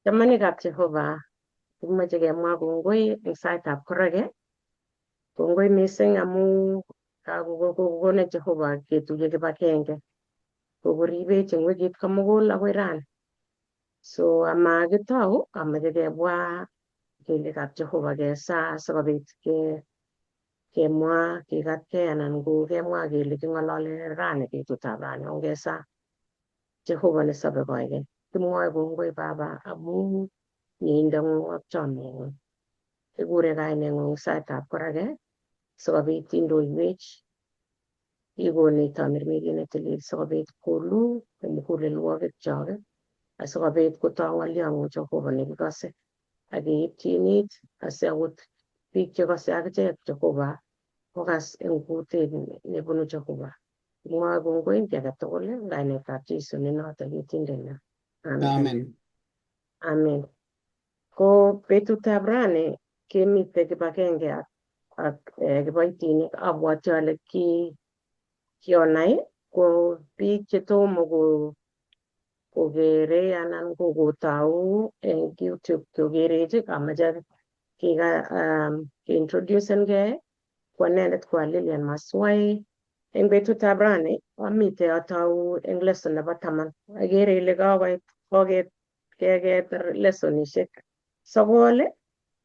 Chamanikab Jehova, kimoche kemwa kongoi eng saitab koraki. Kongoi mising amu kakokonech Jehova ketuiye kibagenge. Kokoribech eng wikit komugul akoi rani. So ama kitou, amoche kebwa kelyekab Jehova kesaa sikobit kemwa kikatkei anan ko kemwa kele king'olole rani betutab rani. Ongesaa. Jehova nesobe koikeny. Kimwoe kongoi Baba amu mieindang'ung ak chomyeng'ung. Kikure kaineng'ung saitab korake sikobit indoiwech ikonech tamirmiriet netilil sikobit kolu eng mugulelwogikchok asikobit kotok ng'olyong'ung Jehova nekikose ak keipchin it asi akot biik chekose akichek Jehova kokas eng kutit nebunu Jehova. Kimwoe kongoi eng kiy age tugul eng kainetab Jesu ne noto Yetindenyo. Amen. Amen. Amen. Ko betutab rani kemite kibagenge ak kiboitinik. Abwoti ale ki kionai ko biik chetomo ko kokere anan ko kotou eng YouTube kokerech amache keintroducengei ko anendet ko Lilian Maswai. Eng betutab rani amite atou eng lesson nebo 10. Akere ile kokoit keketar lessonishek 9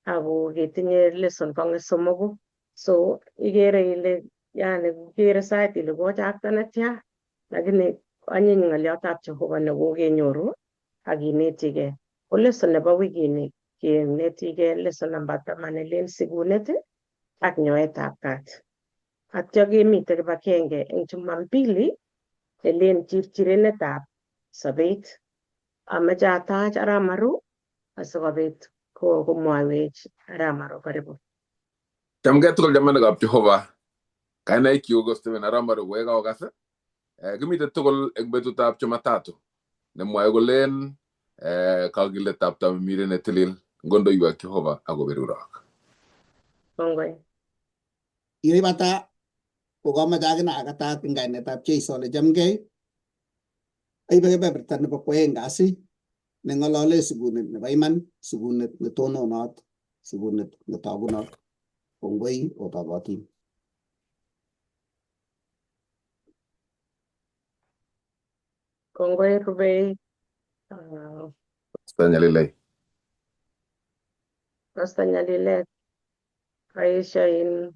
ako ketinye lesson kong'et 3. So ikere ile yani ikere sait ile kochakta netya, lakini anyiny ng'olyotab Jehova nekokenyoru ak kinetigei. Ko lesson nebo wikini kinetigei lesson number 10 nelen sikunet ak nyoetab kat. Atyo kemite kibagenge eng Jumapili nelen chirchirenetab sobet. Ameche atach Arap Maru asikobit komwoiwech Arap Maru. Karibu. Chamgei tugul chamanikab Jehova. Kainaikyuk ko Stephen Arap Maru koyekaokas. Kimite tugul eng betutab Jumatatu nemwoe kolen kakiletab tamirmiriet netilil ngondoiwek Jehova akoberurok. Kongoi. Yeibata kokamoche akine akatat eng kainetab Jesu ale chamgei. Aibe kebeberta nebo kwoeng kasi neng'olole sikunet nebo iman, sikunet netononot, sikunet netogunot. Kongoi otogotin. Kongoi rubei. Pastor Nyalilei. Pastor Nyalilek. Aisha in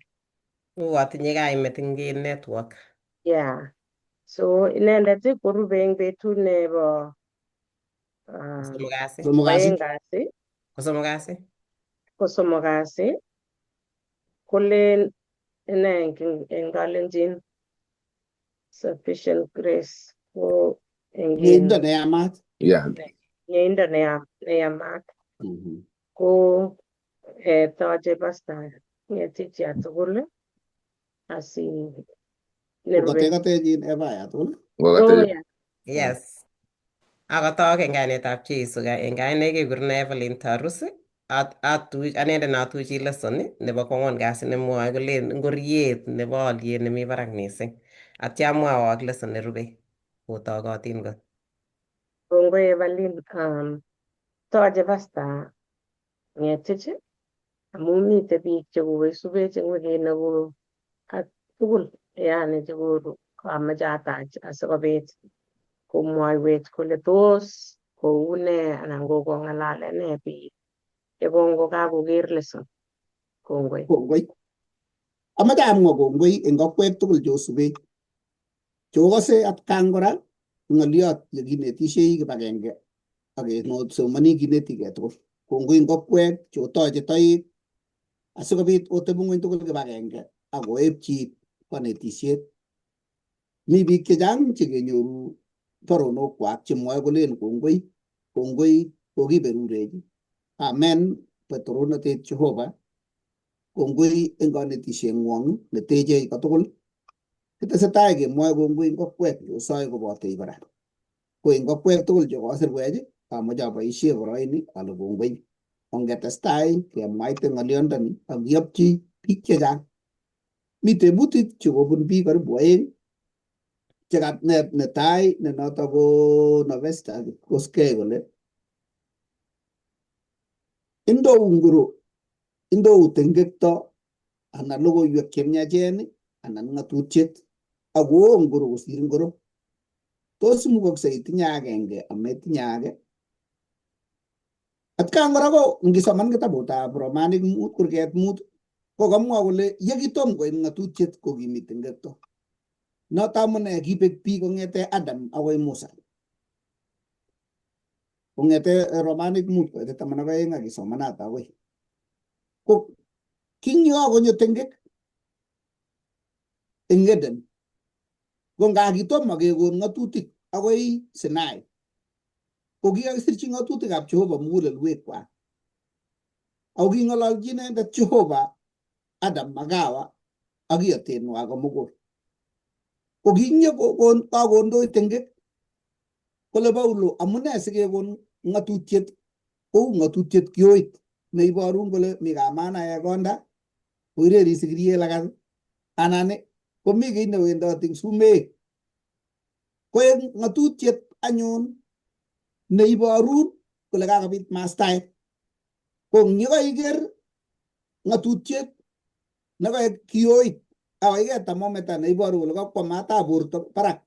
Koatinye kaimet eng network. Yeah. So inendet korube eng betut nebo 3 kasi. 3 kasi. 2 kasi. Ko 3 kasi. Ko 3 kasi. Kolen ine eng Kalenjin sufficient grace ko eng Mieindo neyamat. Yeah. Mieindo neyamat. Ko toche pastor Ngetich ya tugul asi nerube. Kokatekatechin Eva ya tugul. Oh, yeah. Yes. Akotok eng kainetab Jesu eng kainet kekurena Evelyn Tarus atuch anendet natuchi lesson nebo kwang'wan kasi nemwoe kolen ngoriet nebo oliet nemi barak mising. Atya amwawok lesson nerube otogotin kot. Kongoi Evelyn. Toche pastor Ngetich amu mite biik chekoisubech eng wikit neko ak tugul yani cheko ameche atach asikobit komwoiwech kole tos koune anan kokong'alale ne biik yekongo kakoker lesson. Kongoi. Kongoi. Amache amwa kongoi eng akwek tugul cheosubech. Cheokose atkan kora ng'oliot yekinetishei kibagenge ak kesomoni kinetigei tugul. Kongoi eng akwek cheotoche toek asikobit otebi ng'weny tugul kibagenge ak oepchi konetisiet. Mi biik chechang chekenyoru baronokwak chemwoe kolen kongoi, kongoi kokiberurech. Amen patoronatet Jehova. Kongoi eng konetisieng'wong netechei kotugul. Kitesetai kemwoe kongoi eng akwek cheosoe kobotech kora. Ko eng akwek tugul chekosirwech, amoche aboisie boroini ale kongoi. Ongetestai kemwaite ng'olyondoni ak kiyopchi biik chechang. Mi tebutik chekobun biik karibu 2 netai ne noto ko Novesta Kipkoskei kole Indou ngoro, indou tengekto anan logoiwek chemiachen anan ng'atutiet ako oo ngoro kosir ngoro. Tos imukokse itinye agenge ametinye age? Atkan kora ko ngisoman kitabutab Romanik 5 kurget 5 ko kamwa kole yekitom koit ng'atutiet ko kimi tengekto. Noto amune kibek biik kong'ete Adam akoi Musa. Kong'ete Romanik 5 koite 12 ak isomanata akoi. Ko kinyo tengek eng Eden ko nga kitomo kekon ng'atutik akoi Sinai ko kikakisirchi ng'atutikab Jehova mugulelwekwak. Ako king'ololchi inendet Jehova Adam ak Hawa ak iyotenwa komugul. Ko kinyo kakondoi tengek kole Paulo amune sikekon ng'atutiet kou ng'atutiet kioit neiborun kole mi kamana konda koireri sikirie lagat anan komi kiy newendoti eng sumek. Koek ng'atutiet anyun neiborun kole kakobit mastaet. Ko ngikaiker ng'atutiet nekaek kioit akoiker thermometer neiboru kole kakwa matab borto barak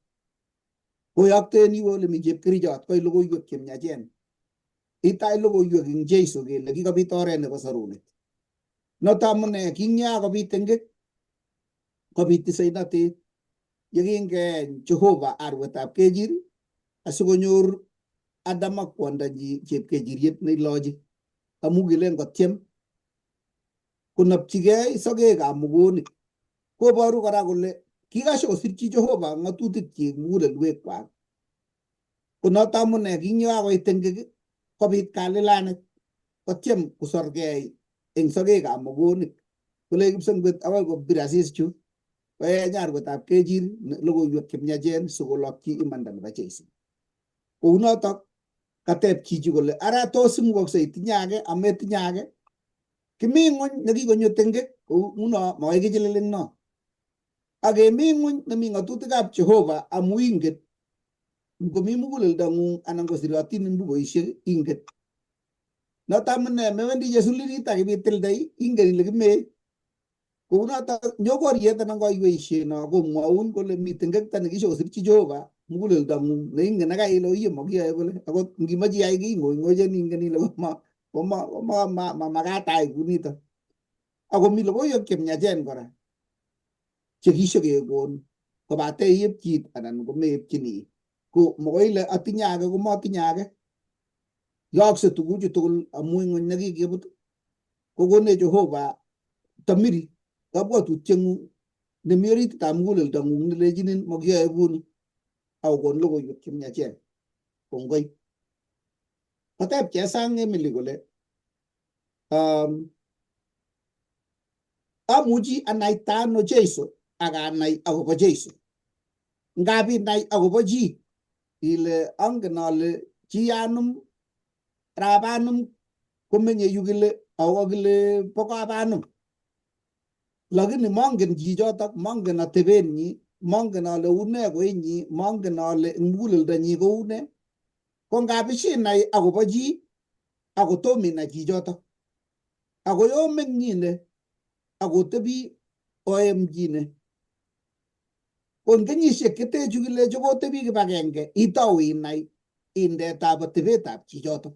koyokten iwe ole mi chepkerichot koi logoiwek chemiachen. Itai logoiwek eng Jesu kele kikobit oret nebo sorunet. Noto amune kingyakobit tengek kobit tisainatet yekingeeny Jehova arwetab kechir asikonyor Adam ak kwondanyi chepkechiriet neilochi amu kilen kotyem konopchigei sokekab mugonik. Koboru kora kole kikashe kosirchi Jehova ng'atutikyik mugulelwekwak. Ko noto amune kingyekakoit tengek kobit kalilanet kotyem kosorgei eng sokekab mogonik. Kole kipsengwet akoi kobir asis chu koeny arwetab kechir logoiwek chemiachen sikolokyi imanda nebo Jesu. Kounotok kateb chichi kole ara tos imukokse itinye age ametinye age? Kimi ng'wony nekikonyo tengek kou nguno makoi kichilil eng no. Ak kemi ng'wony nemi ng'atutikab Jehova amu inget ngomi muguleldong'ung anan kosirotin eng bukuisiek inget. Noto amune mewendi chesulirit ak ibitildei ingen ile kimee. Kounoto nyokoriet anan koiweisiet no komwaun kole mi tengekto nekishokosirchi Jehova muguleldong'ung neingen akai ile oiye mokiyoe kole akot ngimoche iyai kiy ngoingochen ingen ile mamakat ayai kunito. Ako mi logoiwek chemiachen kora chekishokekon kobate iepchit anan komeepchini. Ko mokoi ile atinye age komotinye age. Yookse tuguchu tugul amu ing'weny nekikebut kokonech Jehova tamiri kabwatutieng'ung nemi orititab muguleldong'ung nelechinin mokiyoe kuni akokon logoiwek chemiachen. Kongoi. Kateb Chesang Emily kole amuchi anaita ano Jesu ak anai akobo Jesu. Ngap inai akobo chi ile angen ale chi anum arap anum komenye yu kile ako kakile bo kap anum. Lakini mongen chichotok, mongen atebenyi, mongen ale une koinyi, mongen ale eng muguleldonyi koune. Ko ngap ishinai akobo chi ako tom inai chichotok. Ako yomeng'yine akotebi oemchine. Ko eng kenyisiek chetechu kile chekotebi kibagenge itou inai indetab atebetab chichotok.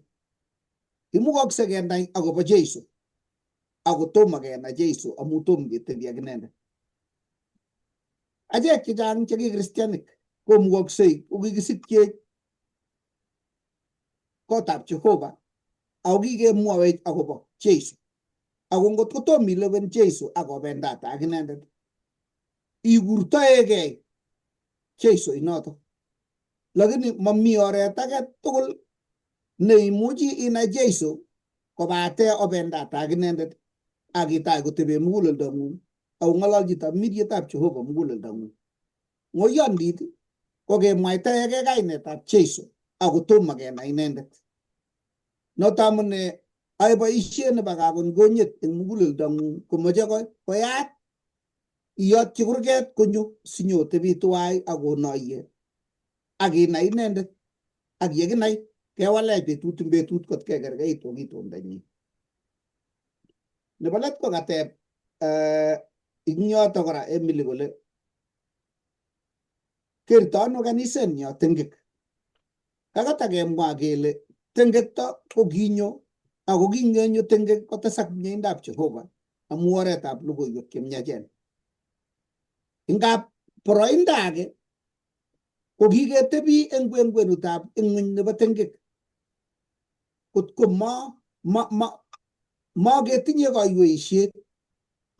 Imukokse kenai akobo Jesu ako tomo kenai Jesu amu tom ketebi ak inendet. Achek chechang che ki kristianik komukoksei kokikisikyech kotab Jehova ako kikemwowech akobo Jesu. Ako ngot kotom ilewen Jesu ak obendate ak inendet ikurtoegei Jesu inotok. Lakini mami oret age tugul neimuchi inai Jesu kobate obendate ak inendet ak itai kotebe muguleldong'ung ak ong'ololchi tamirietab Jehova muguleldong'ung. Ng'oyondit ko kemwaitaege kainetab Jesu ako tomo kenai inendet. Noto amune ae boisiet nebo kakongonyet eng muguleldong'ung komoche koyat iyotyi kurget konyo sinyotebi tuwai ak onoiye ak inai inendet ak yekinai kewalech betut eng betut kot kekerkeit ak itondonyi. Nebo let ko kateb ing yoto kora Emily kole kerto ano kanisenyo tengek. Kakata kemwa kele tengekto ko kinyo ako kingenyo tengek kotesak mieindab Jehova amu oretab logoiwek chemiachen. Ingap boroindo age ko kiketebi eng kwenkwenutab ing'weny nebo tengek. Kotko ma maketinye kaiweisiet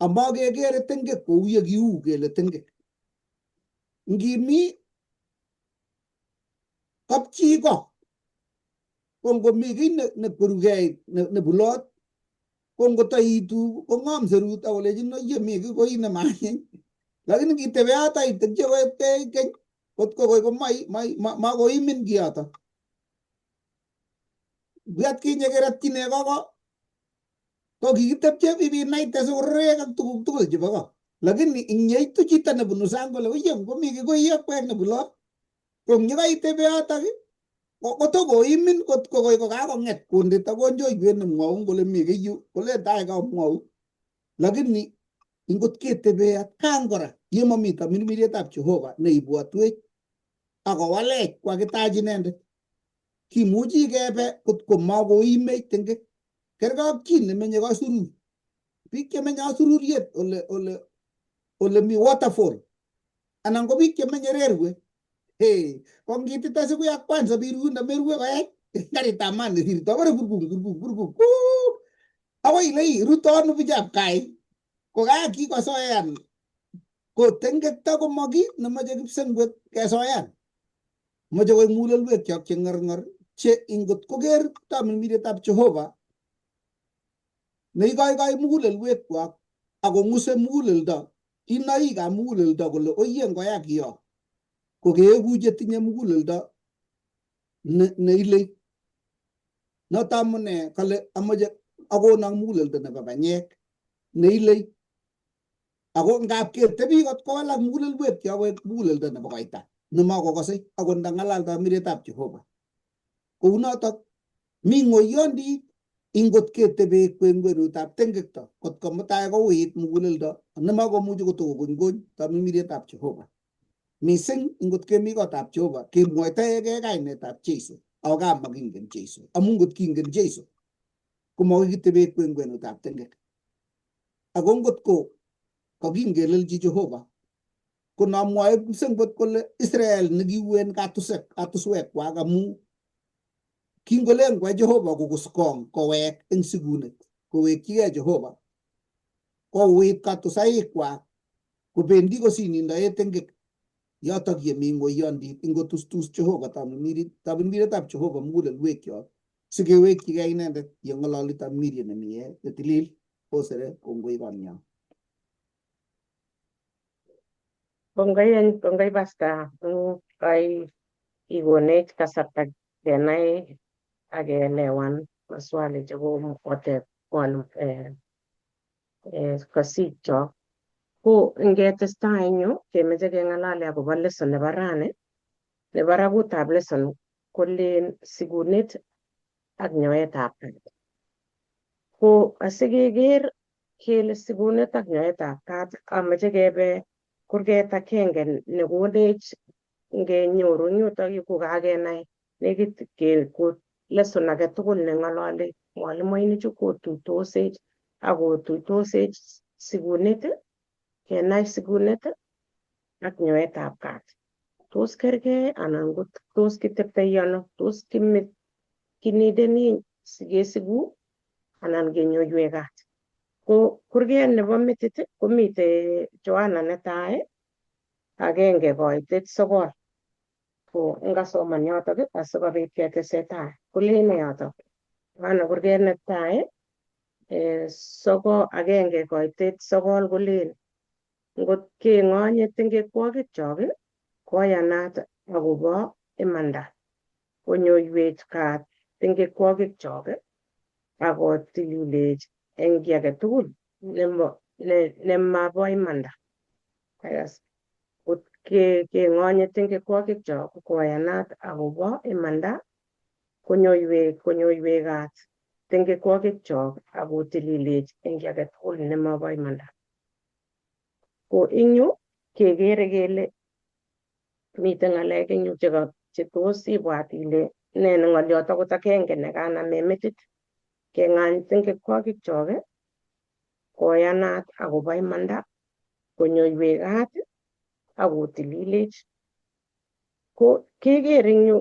amakekere tengek kou ye kiu kele tengek. Ngimi kapchi ko ko ngomi kiy nekwerugei nebulot ko ngotaitu kong'om serut akolechin oye mi kiy koi nemanyiny lakini ngitebe yoto itepche keny kotko koi komakoimin kiyoto. Atkinye keratyi nego ko ko kikitepche ibinaite sikororek ak tuguk tugul chebo ko. Lakini ing yeitu chito nebunu sang kole oye komi kiy koi akwek nebulot ko ing yekaitebe yotok kotokoimin kotko koi kokakong'et kundit ak konjoiwet nemwoun kole mi kiy yu kolen tai kamwoun. Lakini ingot ketebe atkan kora yemomi tamirmirietab Jehova neibwotwech akowalech kwakitach inendet kimuchi kebe kotko makoimech tengek. Kerkei ak chi nemenye kasurur. Biik chemenye asururiet ole mi waterfall anan ko biik chemenye rerwe. Hey, ko ngitita siku ya kwanza biru ndamerue koech karitab maat nesirto bore burkung burkung burkung akoi ile ii ruto ano bichab kai ko kikosoean ko tengekto ko ma kit nemoche kipsengwet kesoean. Moche koik mugulelwekyok che ng'orng'or che ingot koker tamirmirietab Jehova neikoikoi mugulelwekwak akong'use muguleldo kinaikab muguleldo kole oye ngoyak yo ko keeku chetinye muguleldo neilei. Noto amune kale amoche akonok muguleldo nebo banyek neilei. Ako ngap ketebi kot kowalak mugulelwekyok koik muguleldo nebo koita nemakokose akot ndang'alal tamirmirietab Jehova. Kounotok mi ng'oyondit ingot ketebe kwenkwenutab tengekto kotko mutai kouit muguleldo nemakomuchi kotokokonykony tamirmirietab Jehova. Mising ingot kemi kotab Jehova kemwoitoegei kainetab Jesu ako kamakingen Jesu amu ngot kingen Jesu komakoi kitebe kwenkwenutab tengek. Ako ngot ko kakingelelchi Jehova ko nomwoe kipsengwet kole Israel nekiuen katuswekwak amu kingolen kwa Jehova kokuskong kowek eng sikunet kowekchigei Jehova kouit katusaikwak kobendi kosinindoe tengek yotok yemi ng'oyondit ingotustus Jehova tamirmirietab Jehova mugulelwekyok sikewekchigei inendet yeng'ololi tamirmiriet nemie netilil kosere kongoi konyon. Kongoi any, kongoi Pastor amu kai ikonech kasarta kenai ak keelewan maswali chekokoteb mwalimu kasikchok. Ko ngetestai en yu kemeche keng'alale akobo lesson nebo rani ne barakutab lesson kolen sikunet ak nyoetab kat. Ko asikeker kele sikunet ak nyoetab kat amoche kebe kurget agenge nekonech ngenyoru eng yutok yu kokakenai nekit ko lesson age tugul neng'ololi mwalimuinichu kotuitosech ak kotuitosech sikunet, kenai sikunet ak nyoetab kat. Tos kerkei anan ko tos kiteptoi ano? Tos kinideni sikesiku anan kenyoiwech kat? Ko kurget nebo metit komitei Johana netai 1:9. Ko ngasoman yotok asikobit ketesetai. Kolen nee yotok? Johana kurget netai 1:9 kolen ngot keng'onye tengekwokikyok koyanat akobo imanda konyoiwech kat tengekwokikyok akotililech eng kiy age tugul nemabo imanda. Ngot keng'onye tengekwokikyok koyanat akobo imanda konyoiwech kat Tengekwokikyok akotililech eng kiy age tugul nemobo imanda. Ko eng yu kekere kele miten ng'alek eng yu che tos ibwat ile ne ne ng'oliot akot agenge nekaname metit keng'any tengekwokikyok koyanat akobo imanda konyoiwech kat akotililech. Ko keker eng yu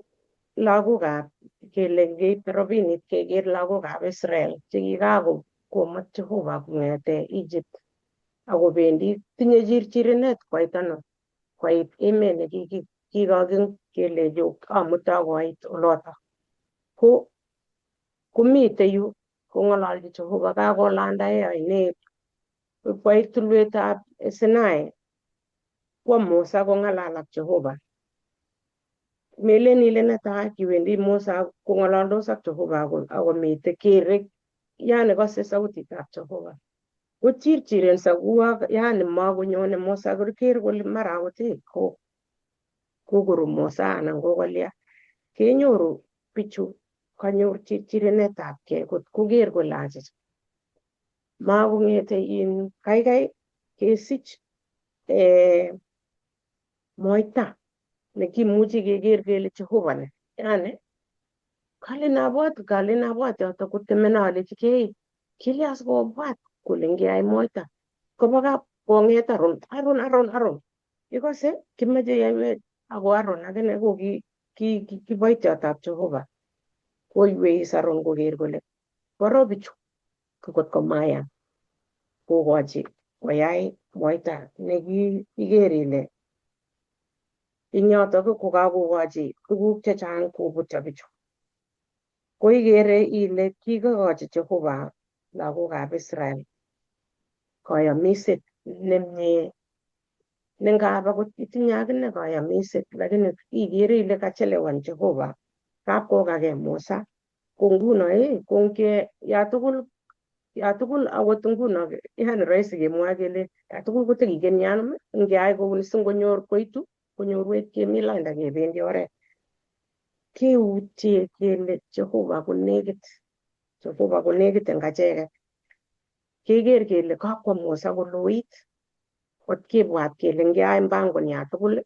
lagokab kele keip robinit keker lagokab Israel chekikakomut Jehova kong'ete Egypt akobendi tinye chirchirinet koit ano koit emet nekikikokelechi amuto koit oloto. Ko komite yu kong'ololchi Jehova kakolandae oinet koit tulwetab Sinai kwo Musa kong'alal ak Jehova. Melen ile netai kiwendi Musa kong'ololdos ak Jehova akomite kere yani kose sautitab Jehova. Kochirchiren sakuak yani makonyone Musa ker kole mara akot ko kokoru Musa anan kokolya. Kenyoru bichu kanyor chirchirenetab kei kot koker kole achicha. Makong'ete in kaikai kesich moita nekimuchi keker kele Jehova ni. Yani kalen abwat yoto kotemena alechikei kilias kobwat kole ngeyai moita koba kap kong'et Aron Aron Aron Aron ikose kimeche yaiwech ako Aron akine ko kiboityotab Jehova koiwei Aron koker kole boro bichu kot komayan kokochi koyai moita nekiiker ile ing yotok kokakokochi tuguk chechang kobutyo bichu. Ko ikere ile kikokochi Jehova lagokab Israel koyomiset nemie nengap akot itinye akine koyomiset lakini ikere ile kachelewan Jehova kapkokake Musa ko nguno ko yatugul akot nguno yani rahisi kemwa kele yatugul kotekikeni anum ngeai kouni singonyor koitu konyorwech kemi lainda kebendi oret. Keutye kele Jehova konekit Jehova konekit eng acheket. Keker kele kakwo Musa koloit kot kibwat kele ngeai mpango ni tugul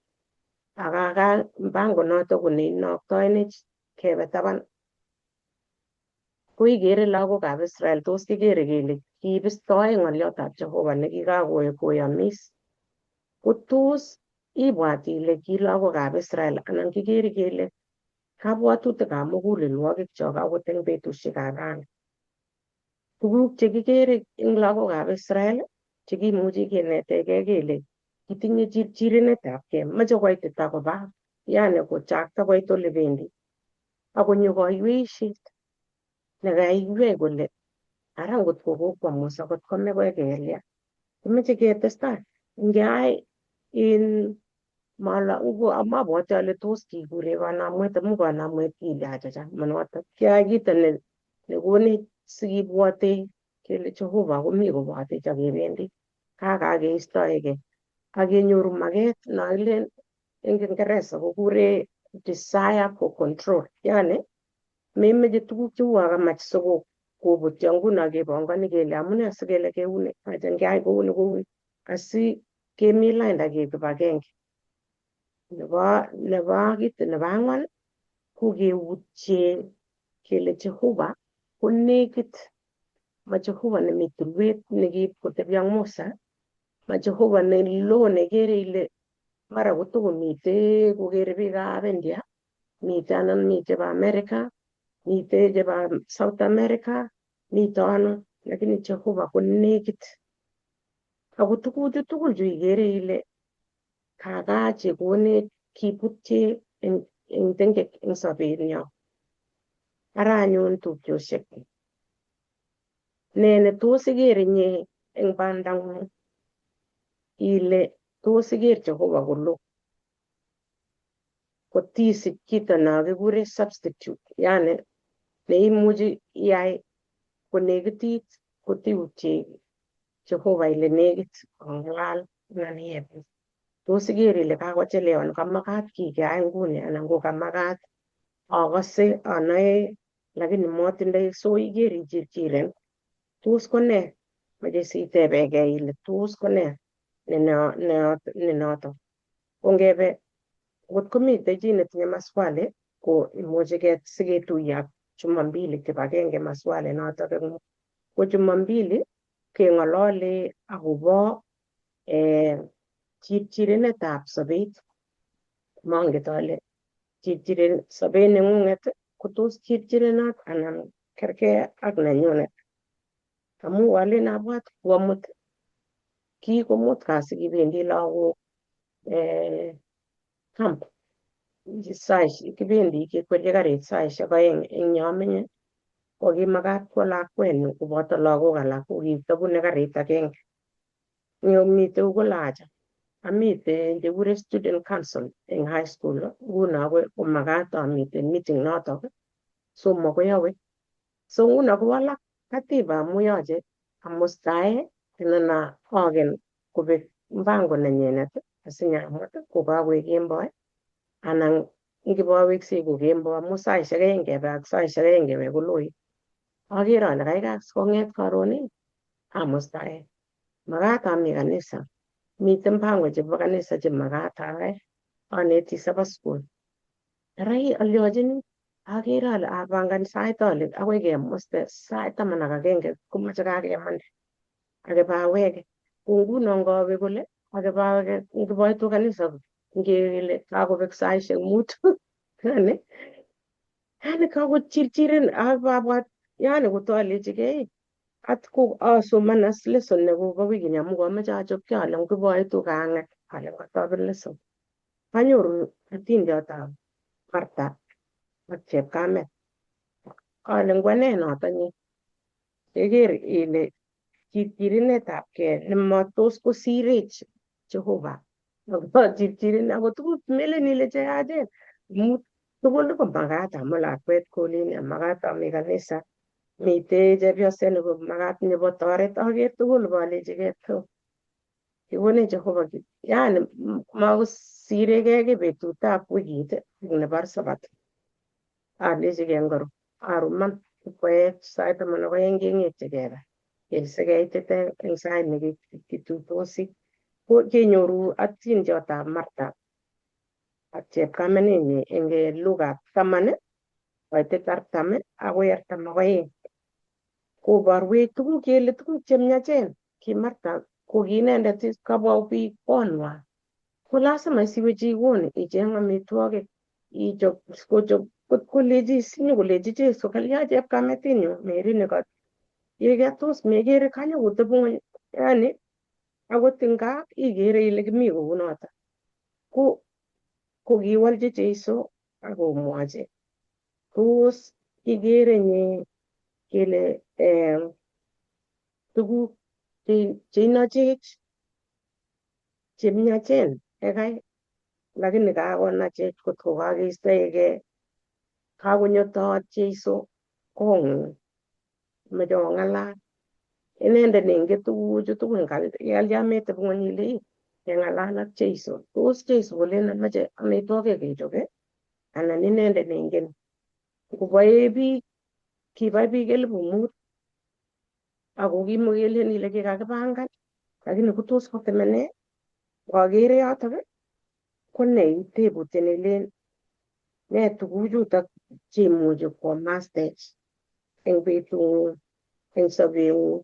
akaka mpango noto ko neinoktoenech kebe taban. Ko ikere lagokab Israel tos kikere kele kibistoe ng'oliotab Jehova nekikakoyomis. Ko tos ibwat ile ki lagokab Israel anan kikere kele kabwatutikab mugulelwokikyok akot eng betusiekab rani. Tuguk chekikere eng lagokab Israel chekimuchi kenetegei kele kitinye chirchirenetab kei moche koitita koba yani kochakta koit ole bendi akonyo koiweishet nekaiywei kole ara ngot ko kokwo Musa kot kome koek kelya kimeche ketestai ngeai in mala mabwati ale tos kikure kanamwet amu kanamwet kile achacha manoto kiai kito nekonech sikibwote kele Jehova komi kobotech akebendi kakakeistoekei akenyoru maket nokilen eng Kiingereza kokure desire for control yani memeche tuguk cheu kamach sikobutyo nguno kepongoni kele amune sikele keuni acha ngeai kouni kouni asi kemi lainda keib kibagenge. Nebo kit nebo ang'wan ko keutye kele Jehova konekit ma Jehova nemi tulwet nekiib kotebi ak Musa ma Jehova neloo nekere ile mara kotokomite kokere biikab India mite anan mi chebo America mite chebo South America mite ano lakini Jehova konekit ako tuguchu tugul chu ikere ile kaka chekonech kibutye eng tengek eng sobenyo. Ara anyun tupchosiek ne netos iker inye eng bandang'ung ile tos iker Jehova kolo kotisich kito no kikure substitute yani neimuchi iyai konekitit kotiutye Jehova ile nekit kong'alal anan iyep. Tos iker ile kakochelewan kamakat kikeai nguni anan ko kamakat akose anoe Lakini motindoi, so iker ichirchiren. Tos ko nee? Moche sitebekei ile tos ko nee ne noto. Ko ngebe ngot komiten chi netinye maswali ko imuchi siketuiyo ak Jumambili kibagenge maswali notok. Ko Jumambili keng'olole akobo chirchirenetab sobet. Monget ale chirchiren sobet neng'ung'et ko tos chirchirenot anan kerkei ak nenyunet. Amu alen abwat ku amut, ki komut kasi kibendi lagok camp. Saishek kibendi kekwerie karit saishek 2 eng yomenye, ko kimakat kwo lakwenyu koboto lagok alak, ko kitobune karit agenge. Mitei Ukulacha, amite chekure student council eng high school, nguno ko makat amiten meeting notok, so makoi awe. So nguno kowalak katiba amu yoche amustae anan agen kobek mpango nenyinet asinyamut kokakoek kemboi anan ngiboweksei ko kemboi amu saishek 2 kebe ak saishek 2 kewek koloit. Aker ale kaikai kong'et karon amustae. Makat ami kanisa, miten mpango chebo kanisa chemakat ayai, aneti Sabbath school. Ara alyochini akere ale apangan sait ale akoi kemuste sait 11 komoche kakemande akibaweke. Ko nguno ngawe kole akibaweke ngiboitu kanisa ngele kakobek saishek 5, yani kakochirchiren abwat yani kotolechigei at ko asoman as lesson nekobo wikini amu kamoche achopkei ale ngiboitu kang'et ale katoben lesson. Anyoru atindiotab Martha ak chepkamet. Ale ngwa nee noto nye? Keker ile chirchirenetabkei nematos kosirech Jehova. Akobo chirchiren ako tuguk melen ile cheyachen amu tugul ko makat amu lakwet kolin makat ami kanisa, mitei chepyoset neko makat nyokotoret, aker tugul alechigei kikonech Jehova, yani makosirekei kiy betutab wikit ak nebo Sabat. Alechigei ngoru aru man koech sait 12 keng'etye kebe kesikeitite eng sait nekituitosi. Ko kenyoru atindiotab Martha ak chepkamenenyi eng Lukap 10 koitit 40 akoi 42. Koborwech tuguk kele tuguk chemiachen ki Martha ko ki inendet kabwa biik konywan. Ko lazima siwe jikoni icheng amitwogik ichop kochop kot kolechi sinyokolechi Jesu kalya chepkametinyu Mary nekat yeketos mekere kanyokoteb ng'weny, yani akot eng gaa ikere ile kimi kounoto. Ko kokiwolchi Jesu akomwochi tos ikere inye kele tuguk cheinochech chemiachen ekai, lakini kakonachech kotko kakeistoekei kakonyotoot Jesu kong'ung moche ong'alal inendet neingen tuguchu tugul kalya meteb ng'weny ile ii keng'alal ak Jesu. Tos Jesu kolen amoche amitwogik kechobe anan inendet neingen ngoboe biik kibai biik 5,000 ako kimokelen ile kikakipangan lakini kotos kotemene ngokere yotok ko nee tebutiet nelen nee tuguchutok cheimuchi kwamastech eng betung'ung eng sobeng'ung?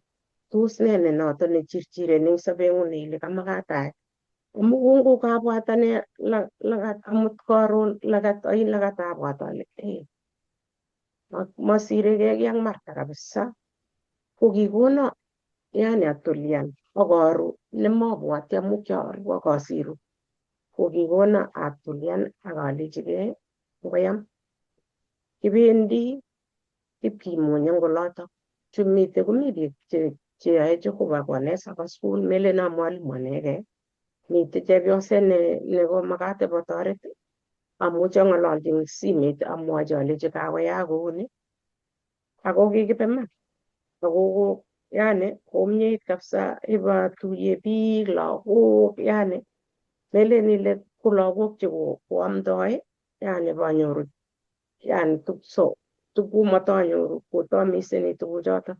Tos nee ne noto nechirchiren eng sobeng'ung neile kamakat ayai? Amu kongokabwat ane lagat amut karon lagat ain lagat abwat ale mosirekei kiy ak Martha kabisa. Ko kikono yani atulian ak aru nemabwoti amu kiaru ak asiru. Ko kikono atulian ak alechigei ngoyam kibendi ipkimunye eng olotok. Chumite komi biik cheyoe Jehova konet Sabbath school, melen a mwalimu anegei. Mitei chepyoset neko makat ibotoret, amuchi ang'ololchi eng simet amwochi alechi kakoyaak kouni ako kikibe man ako yani komieit kabisa ibatuye biik lagok, yani melen ile ko lagok chekoamdoi, yani banyoru yani so Tuguk matanyoru kotomiseni tuguchoto.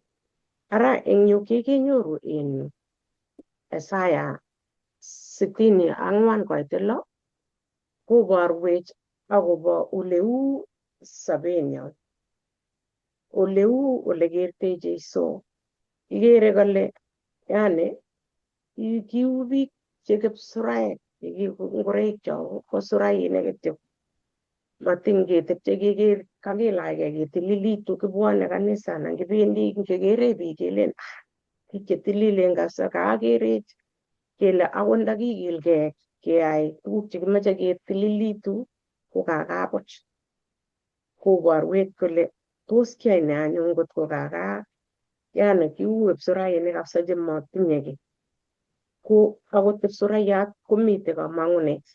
Ara eng yu kikinyoru in Isaya 64:6 koborwech akobo oleu sobenyon, oleu olekertei Jeiso. Ikere kole yani kiu biik che kipsuraek, ngoroik cho ko surainik kityo. Matin ketepche keker kakilachkei ketililitu kibwone kanisa anan kibendi ngekere biik kelen "Ah, biik chetililen kabisa kakerech kele akot ndakikilgei keyai tuguk chekimoche ketililitu ko kakabuch. Koborwech kole tos kiyai ne anyun ngot ko kaka yani kiu kipsurainik kabisa chemotinye kiy. Ko akot kipsurayat komitei komong'unet.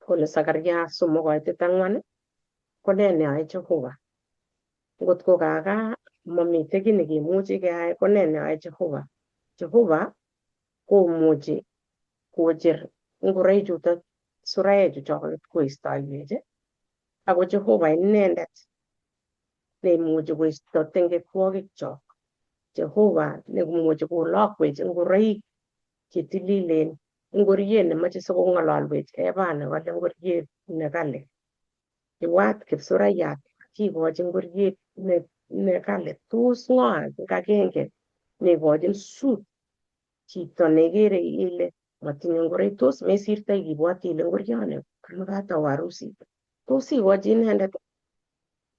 Kole Zakaria 3:4 ko ne neyoe Jehova? Ngot ko kaka mamitei kiy nekemuchi keyai ko ne neyoe Jehova? Jehova komuchi kocher ngoroik chuto suraechu choket koistoiwech ako Jehova inendet neimuchi koisto tengekwokikchok. Jehova nemuchi kolokwech ngoroik chetililen, ngoriet nemoche sikong'ololwech Eva nekale ngoriet nekali. Ibwat kipsurayat kikochi ngoriet nekali tos ng'o agenge neikochin suit chito nekere ile motinye ngoroik tos mesirtoi ibwoti ile ngorioni kamakat awo harusit tos ikochi inendet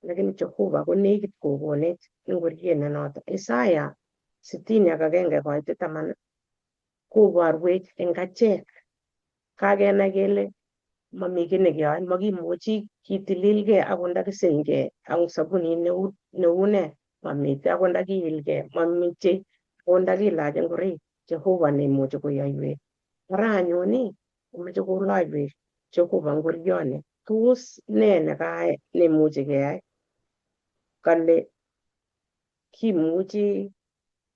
lakini Jehova konekit kokonech ngoriet nenoto. Isaya 61:10 koborwech eng achek kakenai kele mami kiy nekeyoe makimuchi kitililgei akot ndakisengei ak sabunit neu nee mamite akot ndakiilgei mamiche akot ndakilach ngoroik Jehova neimuchi koyoiwech. Ara anyun ii komoche kolochwech Jehova ngorioni tos ne nekayai nemuchi keyai kale kimuchi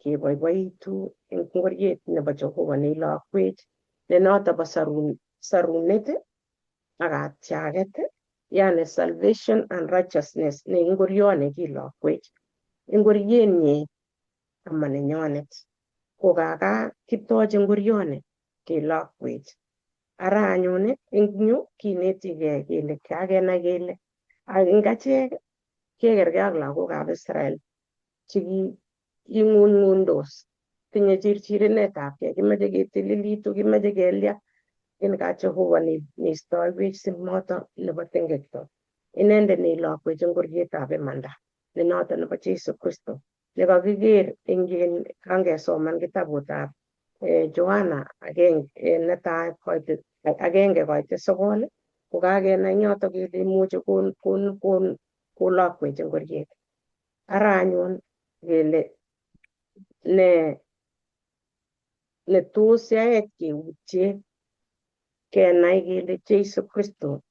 keboiboitu eng ngoriet nebo Jehova neilokwech ne noto bo sarunet ak katyaket yani salvation and righteousness ne ngorioni kilokwech ngorienyi ama nenyonet ko kaka kitoche ngorioni kilokwech. Ara anyun eng yu kinetigei kele kakenai kele ak eng achek kekerkei ak lagokab Israel cheking'ung'undos tinye chirchirenetab kei kimoche ketililitu kimoche kelya lakini ka Jehova neistoiwech simoto nebo tengekto inendet neilokwech ngorietab imanda ne noto nebo Jesu Kristo nekakiker eng kangesoman kitabutab Johana netai 1:9 ko kakenai eng yoto kele imuchi kolokwech ngoriet. Ara anyun kele ne netos yaech keutye kenai kele Jesu Kristo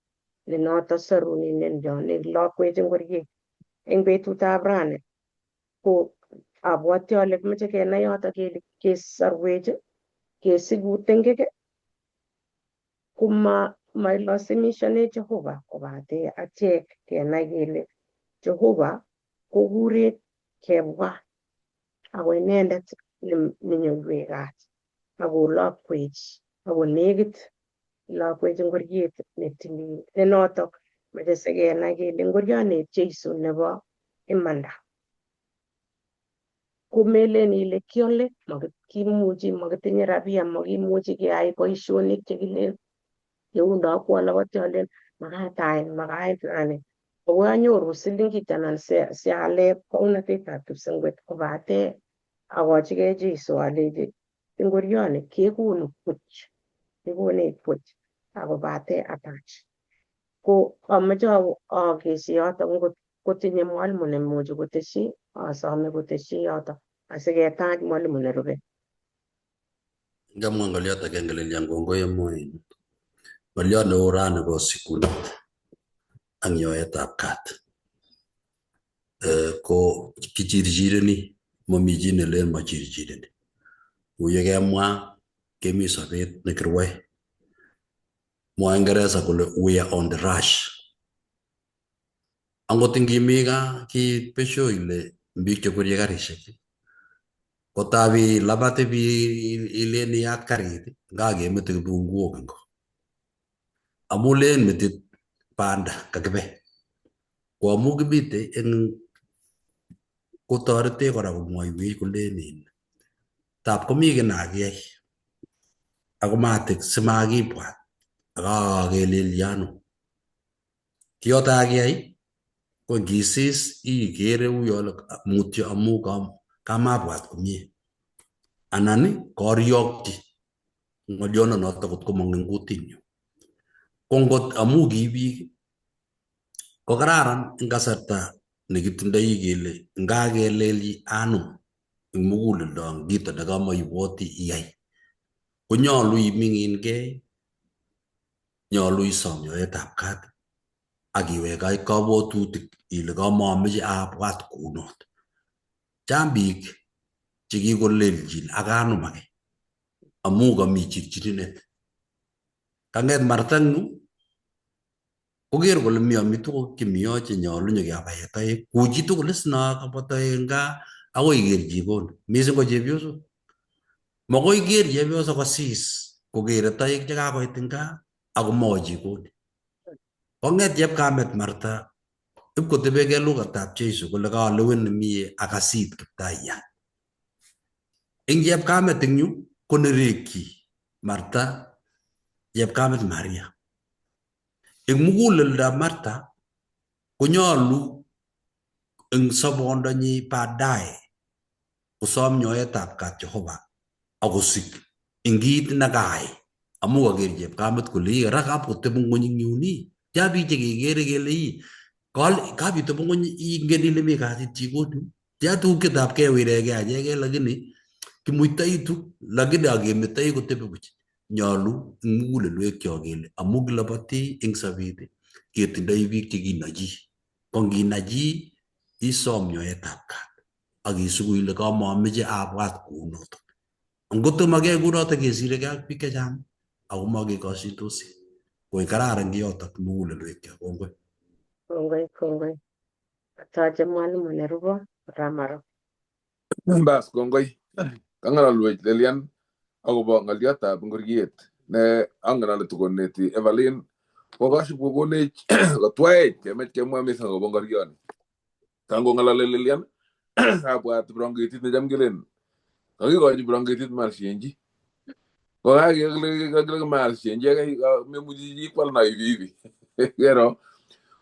ne noto sorunindenyo neilokwech ngoriet eng betutab rani ko abwoti ale kimoche kenai yoto kele kesorwech kesiku tengek koma mailasimishane Jehova kobate achek kenai kele Jehova kokurech kebwa ako inendet nenyoiwech kat akolokwech akonekit ilokwech ngoriet netilil ne notok moche sikenai kele ngorioni Jesu nebo imanda. Komelen ile kiole kimuchi makitinye rabia makimuchi keyai boisionik chekilen yeundo akwoloboti alen makat ayai makat fulani akoi anyoru silingit anan siale paunotetab kipsengwet kobate akochigei Jesu alechi ngorioni kekonu buch kekonech buch akobate atach ko amoche akeshi yoto ngot kotinye mwalimu nemuchi koteshi asome koteshi yoto asiketach mwalimu nerube. Ngamwa ng'oliot agenge Lilian kongoi amu ng'oliot neo rani ko sikunet ak nyoetab kat. Ko kichirchireni mami chi nelen machirchireni. Kou yekemwa kemi sobet nekirwoe. Mwoe Ingeresa kole we are on the rush. Angot ngimi gaa kipesho ile biik chekwerie karishek kotab ilabat ilen iyat karit nga kemete kipunguok eng ko. Amu len metit banda kakibe. Ko amu kimite eng kotoretech kora komwoiwech kolen in tab komi kiy nakiyai ako matik simakibwat akakelelchi ano. Kiyoto kakiyai ko ngisis ikere uyo mutyo amu kamabwat komie anan koryokchi ng'oliononoto kot komong eng kutinyu. Ko ngot amu ki biik ko kararan eng kasarta nekitindoi kele ngakelelchi anum eng muguleldo eng kito nekamaibwoti iyai konyolu iming'inkei, nyolu isom nyoetab kat ak iwekach kabwatutik ile kamameche abwat kounot. Chang biik chekikolelchin ak anum ake amu kami chirchirinet. Kang'et Martha eng yu koker kole mi amitwogik chemi yo chenyolu nyikebae toek ku chitugul is no kabwa toek eng gaa akoi iker jikoni mising ko chepyosok. Makoi ker chepyoso kosis kokere toek chekakoit eng gaa akomawo jikoni. Kong'et chepkamet Martha ipkotebekei lukatab Jesu kole kalewen nemie akasit Kiptaiyat. Eng chepkamet eng yu konerekyi Martha chepkamet Maria. Eng muguleldab Martha konyolu eng sobondonyi baadaye kosom nyoetab kat Jehova akosik eng kit nekaai amu kaker chepkamet kole ii ra kapkoteb ng'ony eng yun ii tia biik chekekere kele ii kapiteb ng'ony ingen ile mi kasit jikoni tia tuguk chetab kewirekei achekei lakini kimuitoitu lakini akemetoi kotebi buch. Nyolu eng mugulelwekyok kele amu kiloboti eng sobet ketindoi biik chekinochi ko nginachi isom nyoetab kat ak isuku ile kamameche abwat kounotok. Ngotko makiyai kounotok kesirekei ak biik chechang ako makekoshindosi. Koi kararan kiyotok mugulelwekyok. Kongoi. Kongoi, kongoi. Atoche mwalimu nerubo Ramaro. Bas kongoi. Kang'alalwech Lelian akobo ng'oliotab ngoriet ne angen ale tukoneti Evelyn kokasib kokonech kotwaech kemach kemwa mising akobo ngorioni. Kangong'alali Lilian abwat bronketit necham kelen kakikochi bronketit malshenji. Kokakile malshenji memuchi chi kwal na hivi hivi. Kero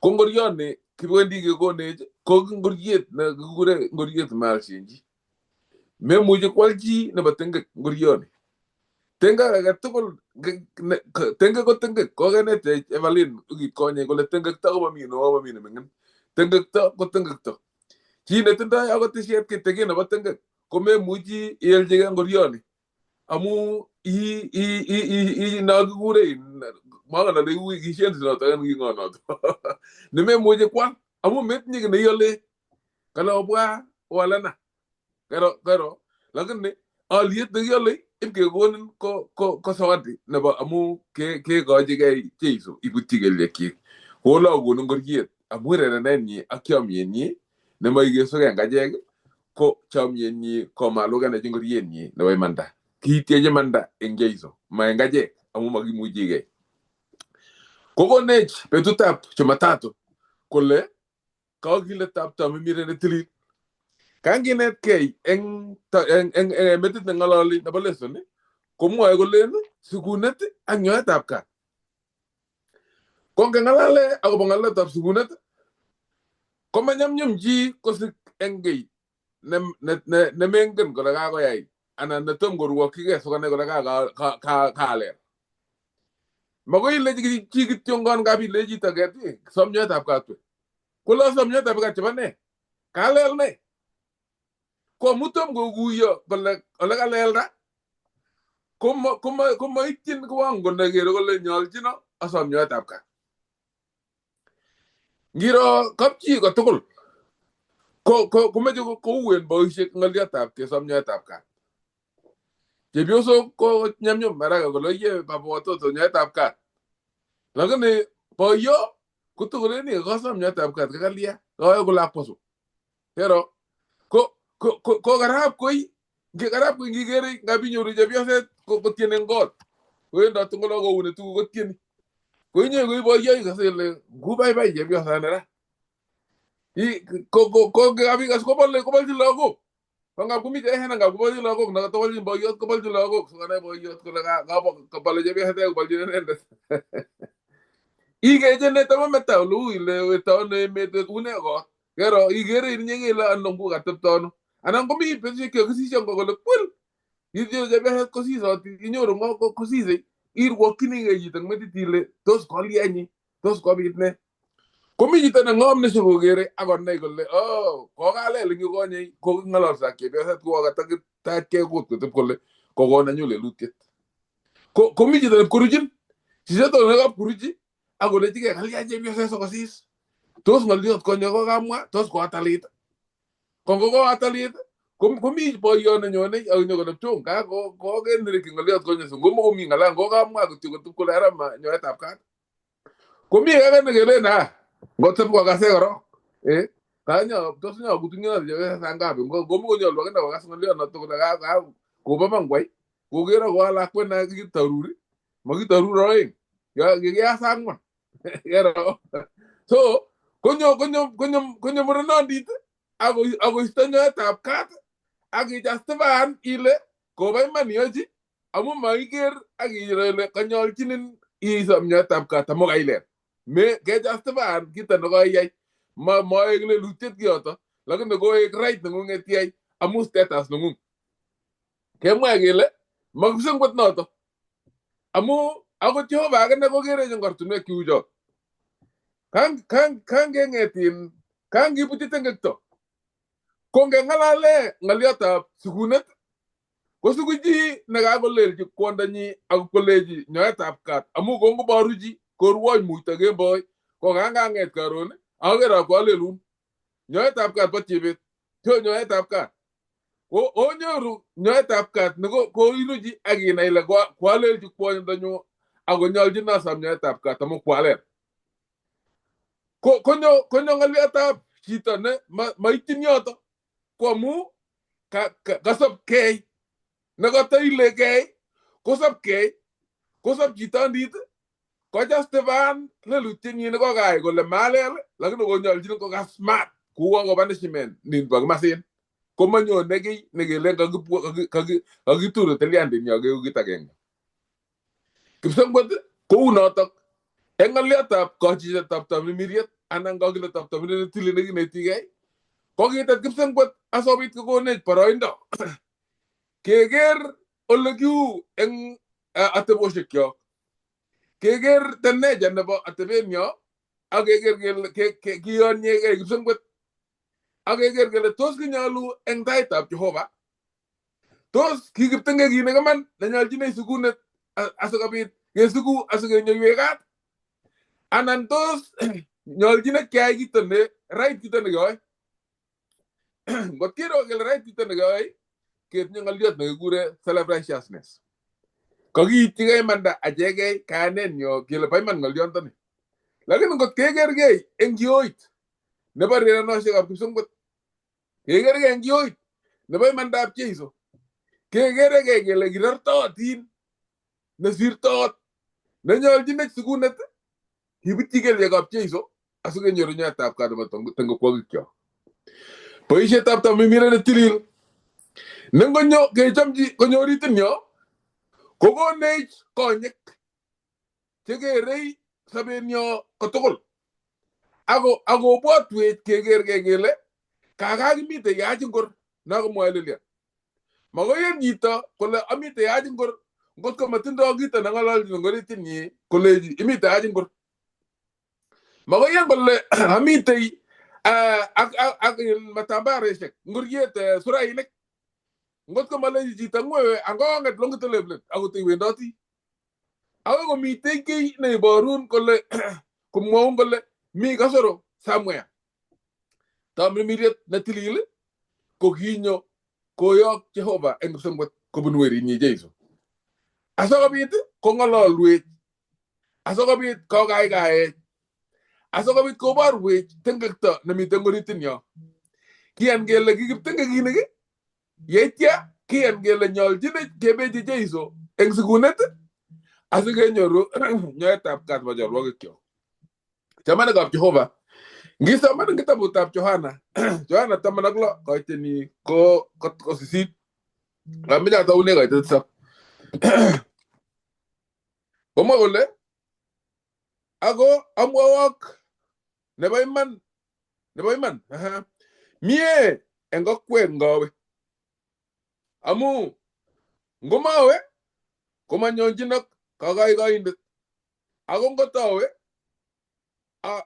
ko ngorioni kiwendi kekonech ko ngoriet ne kikure ngoriet malshenji. Memuchi kwal chi nebo tengek ngorioni. Tengek age tugul tengek ko tengek kokenetech Evelyn wikit konye kole tengekto komomi neo momi neming'in. Tengekto ko tengekto. Chi netindoi akot tisiet kitikin nebo tengek komemuchi ialchigei ngorioni amu i no kikure mangen ale kishenzi noto en king'o noto nememuchi kwal amu metinye kiy neiole kale obwa oalena kero kero lakini aliet nekiole ipkekonin ko zawadi nebo amu kekochigei Jeiso ibutyi kelyekyik kologun ngoriet amu rerenenyi ak chomyenyi nemoikesugei eng achek ko chomyenyi komalukanech ngorienyi nebo imanda. Kiityech imanda eng Jeiso ma eng achek amu makimuchigei. Kokonech betutab Jumatatu kole kakiletab Tamirmiriet ne tilil. Kanginetkei eng metit neng'ololi nebo lesson komwoe kolen sikunet ak nyoetab kat. Ko ngeng'alale akobo ng'aletab sikunet komanyumnyum chi kosik eng kiy nemengen kole kakoyai anan netom korwokyigei sikonai kole kalel. Makoi ilechi chi kityongon kap ilechi chito ket som nyoetab kat. Kole asom nyoetab kat chebo nee? Kalel nee? Ko amu tom kokuyo kole ole kalelda komaityin kiwango nekere kole nyolchino asom nyoetab kat. Ngiro kapchi kotugul komeche kouen boisiek ng'oliotab kesom nyoetab kat. Chepyosok ko nyumnyum haraka kole iye baba watoto nyoetab kat. Lakini boyo Kotokoleni kosom nyoetab kat kakalya koyoe kolakwa so. Kero ko ko ko karab koi ngekarab koi ngikere ngap inyoru chepyoset kotieni eng kot. Kowendoti ngolo kouni tuguk kotieni. Ko inye koi boiyo ikose ile ngubaibai chepyosani ra. Ko ko ko ngap ikas kobole kobolchi lagok. Ko ngap komi cheechen ngap kobolchi lagok nakatabolchin boiyot kobolchi lagok sikonai boiyot kole kabole chepyoset kobolchin inendet. Ikechene tamameta ole uu ile wetoi ano emet une kot. Kero ikere inyeke ile ano ngu katepto ano. Anan komi betusiek chekakisisyo ngo kole kwel. Ityo chepyoset kosisoti inyoru ngo kosisei irwokchinigei chito eng metit ile tos kolya inye tos kobit ne. Komi chito neng'om nesipokere akonai kole oh kokalel eng yu konye koking'ololso ak chepyoset kokatakitachkei kut kotep kole kokon anyu lelutiet. Ko komi chito nepkoruchin chichoto nekapkoruchi akolechigei kalya chepyoset sikosis. Tos ng'oliot konye kokamwa tos koatalit. Ko ngokoatalit komi boiyot nenyone akonyo kole pchong ka kokenereki ng'oliot konye so ngomokomi ng'ala ngokamwa kityo kotep kole ara ma nyoetab kat. Komi ake nekelen ah ngotep kokase korok kanyo tos nyokutunyo chepyoset saa ngapi ngomokonyolu akine kokas ng'oliot noto kole kobo man kwai kokero koa lakwet na kikitorur makitorur oeng kikias ang'wan. Kero so konyo konyo konyo konyo murenondit akoisto nyoetab kat ak ijustifyan ile kobo iman iyochi amu maiker ak iro ile kanyolchinin isom nyoetab kat amu kailel. Me kejustifyan kito nekoiyai maek lelutiet kiyoto lakini koek right neng'ung'et iyai amu status neng'ung. Kemwa kele makipsengwet noto amu akot Jehova akine kokere eng ortinwek cheu chot. Kang keng'etin kang kibutyi tengekto ko ngeng'alale ng'oliotab sikunet ko siku chi nekakolelchi kwondonyi ak kolechi nyoetab kat amu kongoboru chi korwoi muito kemboi ko kangang'et karon aker akwalelun nyoetab kat bo chebet tyo nyoetab kat ko onyoru nyoetab kat neko koiru chi ak inai ile kwalelchi kwondonyu akonyolchin asam nyoetab kat amu kwalel. Ko konyo konyo ng'oliotab chito ne maityin yoto ko amu kasopkei nekatailekei kosopkei kosop chitondit kojustifyan lelutienyi nekokai kole malel lakini konyolchin kokas mat kouon ko punishment nin bo kimasin komanyone kiy nekelen kakiture tilyandinyo keuu kit agenge. Kipsengwet kou notok eng ng'oliotab kochichetab tamirmiriet anan kakiletab tamirmiriet netilil nekinetigei ko kitet kipsengwet asikobit kokonech boroindo keker ole kiu eng ateboshekyok keker the nature nebo atebenyo ak keker kele kiyonyegei kipsengwet ak keker kele tos kinyolu eng taitab Jehova tos kikiptenge kit nekiman nenyolchinech sikunet asikobit kesiku asikenyoiwech kat anan tos nyolchinet keyai kito ne right kito nekeyoe. Ngot kiro kele right kito nekeyoe ketinye ng'oliot nekikure self righteousness. Kakiityigei imanda achegei kayanenyo kele bo iman ng'oliontoni. Lakini ngot kekergei eng kioit nebo rirenoshekab kipsengwet kekergei eng kioit nebo imandab Jeiso kekeregei kele kirortootin nesirtoot nenyolchinech sikunet kibutyi kelyekab Jeiso asikenyoru nyoetab kat nebo tengekwokikyok. Boisietab tamirmiriet netilil nengonyo kechomchi konyo oritinyo kokonech konyek chekerei sobenyo kotugul ako akobwotwech kekergei kele kakakimite yach ingor nakomwoe Lilian. Makoi chito kole amite yach ingor ngot ko matindoi kito neng'ololchin eng oritinyi kolechi imite yach ingor. Makoi kole amitei ak matambareshek ngoriet surainik ngot ko malechi chito ngwewe angong'et longito leplet akot iwendoti akoi komitei kiy neiborun kole komwoun kole mi kasoro somewhere. Tamirmiriet netilil ko kinyo koyok Jehova eng kipsengwet kobun werinyi Jeiso. Asikobit kong'ololwech asikobit kokaikaech Asikobit koborwech tengekto nemiten oritinyo. Kiyan kele kikiptengekinik, yeitya kiyan kele nyoljin kebechi Jeiso eng sikunet asikenyoru nyoetab kat nebo cholwokikyok. Chamanikab Jehova, ngisoman eng kitabutab Johana, Johana 16 koiteni ko 8, ameche ataune koite 7. Komwa kole ako amwowok nebo iman, nebo iman, mie eng kokwek ngowe. Amu ngomawe komanyonjinok kokoikoindet, ako ngotowe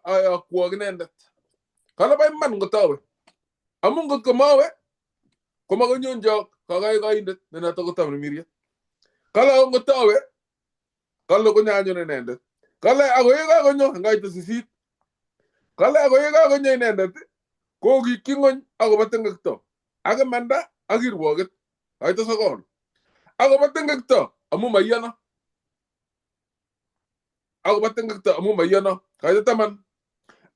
ayokwok inendet. Kale bo iman ngotowe. Amu ngot komawe komakonyonjok kokoikoindet ne noto ko Tamirmiriet. Kale ako ngotowe kale konyanyon inendet. Kale ako ye kakonyo eng koito 8. Kale ako ye kakonyo inendet kokikyi ng'ony akobo tengekto ak imanda ak kirwoket koito 9. Akobo tengekto amu maiyono. Akobo tengekto amu maiyono koito 10.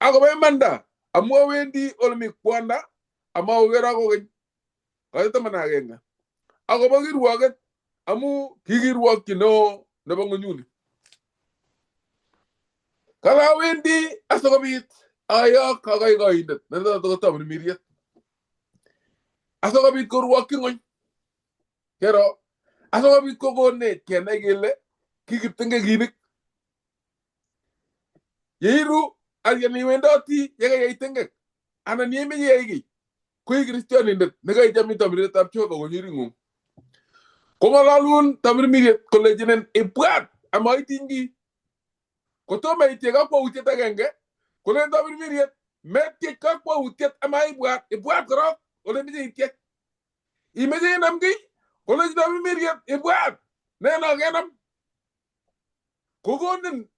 Akobo imanda amu awendi olemi kwanda amaokero kokeny koito 11. Akobo kirwoket amu kikirwokyi neo nebo ng'onyuni. Kale awendi asikobit ayok kokoikoindet nenoto ko Tamirmiriet. Asikobit korwokyi ng'ony. Kero asikobit kokonech kenai kele kikiptengekinik. Yeiru ak iwendoti yekeyai tengek anan yemeche iyai kiy ko i kristionindet nekaicham Tamirmirietab Jehova konyiring'ung. Kong'ololun Tamirmiriet kolechinin ibwat amaitiny kiy. Kotomo ityech kakwautiet agenge kolen Tamirmiriet metyech kakwautiet amaibwat, ibwat korok olemeche ityech. Imeche inam kiy kolenchi Tamirmiriet ibwat neno kenam. Kokonin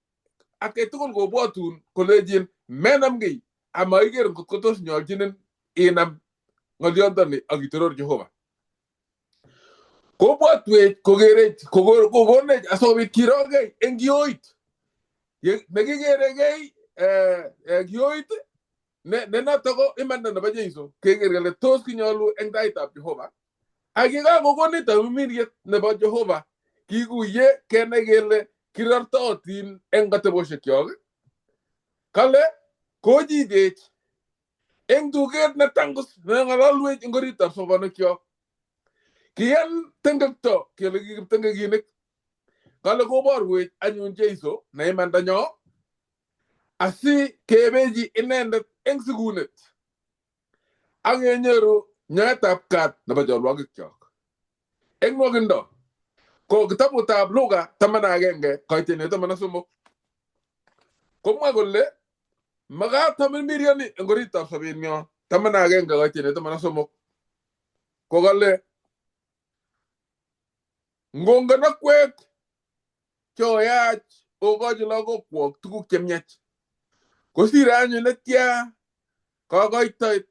atkai tugul kobwotun kolechin menam kiy ama iker ngot ko tos nyoljinin inam ng'olyondoni ak itoror Jehova. Kobwotwech kokerech kokonech asikobit kirokei eng kioit. Nekikerekei kioit ne noto ko imanda nebo Jeiso keker kele tos kinyolu eng taitab Jehova. Ak yekakokonech Tamirmiriet nebo Jehova kikuye kenai kele kirortootin eng kateboshekyok. Kale kochichech eng tuket netangus neng'ololwech eng oritab sobonwekyok. Kiyan tengekto kele kikiptengekinik. Kale koborwech anyun Jeiso ne imandanyo asi kebechi inendet eng sikunet ak kenyoru nyoetab kat nebo cholwokikyok. Eng nwokindo ko kitabutab Luka 11 koiteni 13 komwa kole makat Tamirmirioni eng oritab sobenyo 11 koiteni 13 ko kale ngongen akwek choyach okochi lagokwok tuguk chemiach kosir anyun netya kokoitoet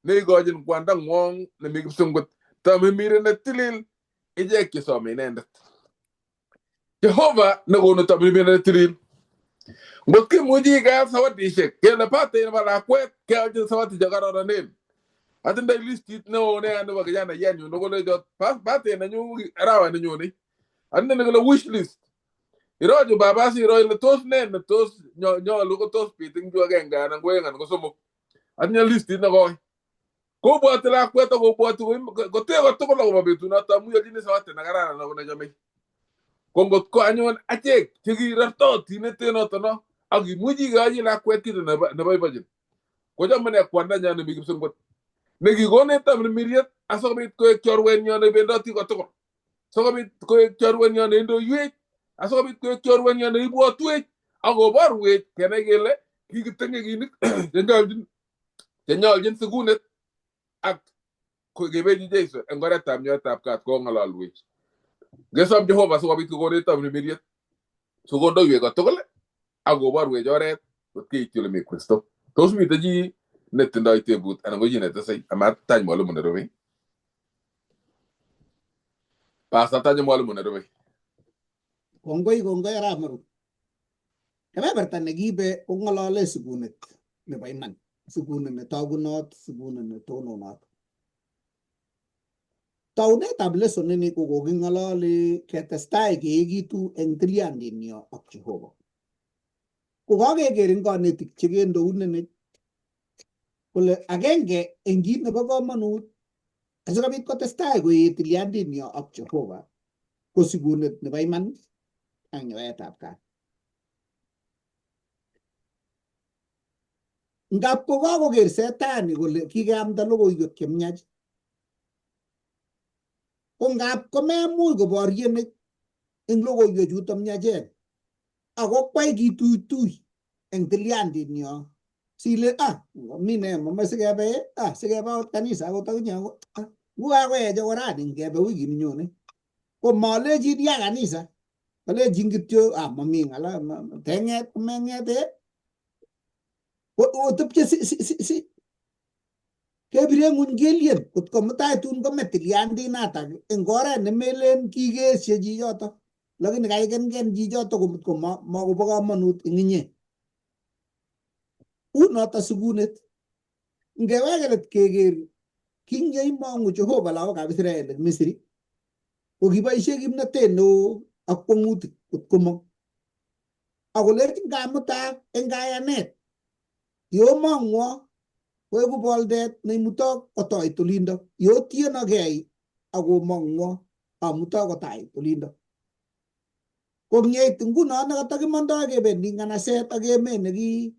neikochin kwandang'wong nemi kipsengwet Tamirmiriet netilil ichek chesome inendet. Jehova nekonu Tamirmiriet netilil. Ngot kimuchi keal sawadishek kele birthday nebo lakwet kealchin sawadi chekororonen. Atindoi listit neo nea nebo kijanayenyun nekolechot birthday nenyu arawa nenyone. Atindoi nekole wish list. Irochu baba siro ile tos ne netos nyolu ko tos bit eng chu agenge anan ko oeng anan ko somok. Atinye listit nekoi. Kobwoti lakwet ak kobwoti kotee kotugul akobo betunoto amu yochini sawadi nekararan ako nechomei. Ko ngot ko anyun achek chekirortootin netenoto ak imuchi ikochi lakwet kito neboibochin. Kochome kwandanyo nemi kipsengwet nekikonech Tamirmiriet asikobit koek chorwenyo nebendoti kotugul. Sikobit koek chorwenyo neindoiwech, asikobit koek chorwenyo neibwotwech ak koborwech kenai kele kikiptengekinik chenyoljin sikunet ak kebechi Jeiso eng oretab nyoetab kat kong'ololwech. Ngesom Jehova sikobit kokonech Tamirmiriet sikondoiwech kotugul ak koborwech oret kot keityi olemi Kristo. Tos mitei chi netindoi tebut anan ko chi netesei amatany mwalimu nerubei? Pastor tany mwalimu nerubei. Kongoi kongoi arap Maru. Kebeberta nekiibe kong'olole sikunet nebo iman, sikunet netogunot, sikunet netononot. Taunetab lesson ini ko koking'olole ketestai keekitu eng tilyandinyo ak Jehova. Ko kakeker eng konetik chekendounen kole agenge eng kit nebo komonut asikobit kotestai koet tilyandinyo ak Jehova ko sikunet nebo iman ak nyoetab kat. Ngap kokakoker setani kole kikeamda logoiwek chemiach ko ngap komemuch koboryenech eng logoiwek chuto miachen ako kwai kituitui eng tilyandinyo sile ah mi ne momoe sikebe ah sikebe akot kanisa akot akinye ah ngukakoech akot rani ngebe wikini nyone ko malechin ya kanisa alechin kityo ah mami ng'ala teng'et komeng'et eh otepche si si si si kebire ng'uny kelyen kot ko mutai tun kome tilyandinatak eng oret nemelen kikeesye chichoto lakini kaikenken chichoto ko makobo komonut eng inye. U noto sikunet. Ngeweke let keker king yeimong'u Jehova lagokab Israel eng Misri ko kiboisie kimnatet neo ak kwong'utik kot komong akolechin kamutak eng kayanet yomong'wo koeku boldet neimuto kotoit olindo yotienokei akomong'wo amuto kotait olindo. Ko ngeit nguno nekatakimondoi kebendi nganaset ak emet neki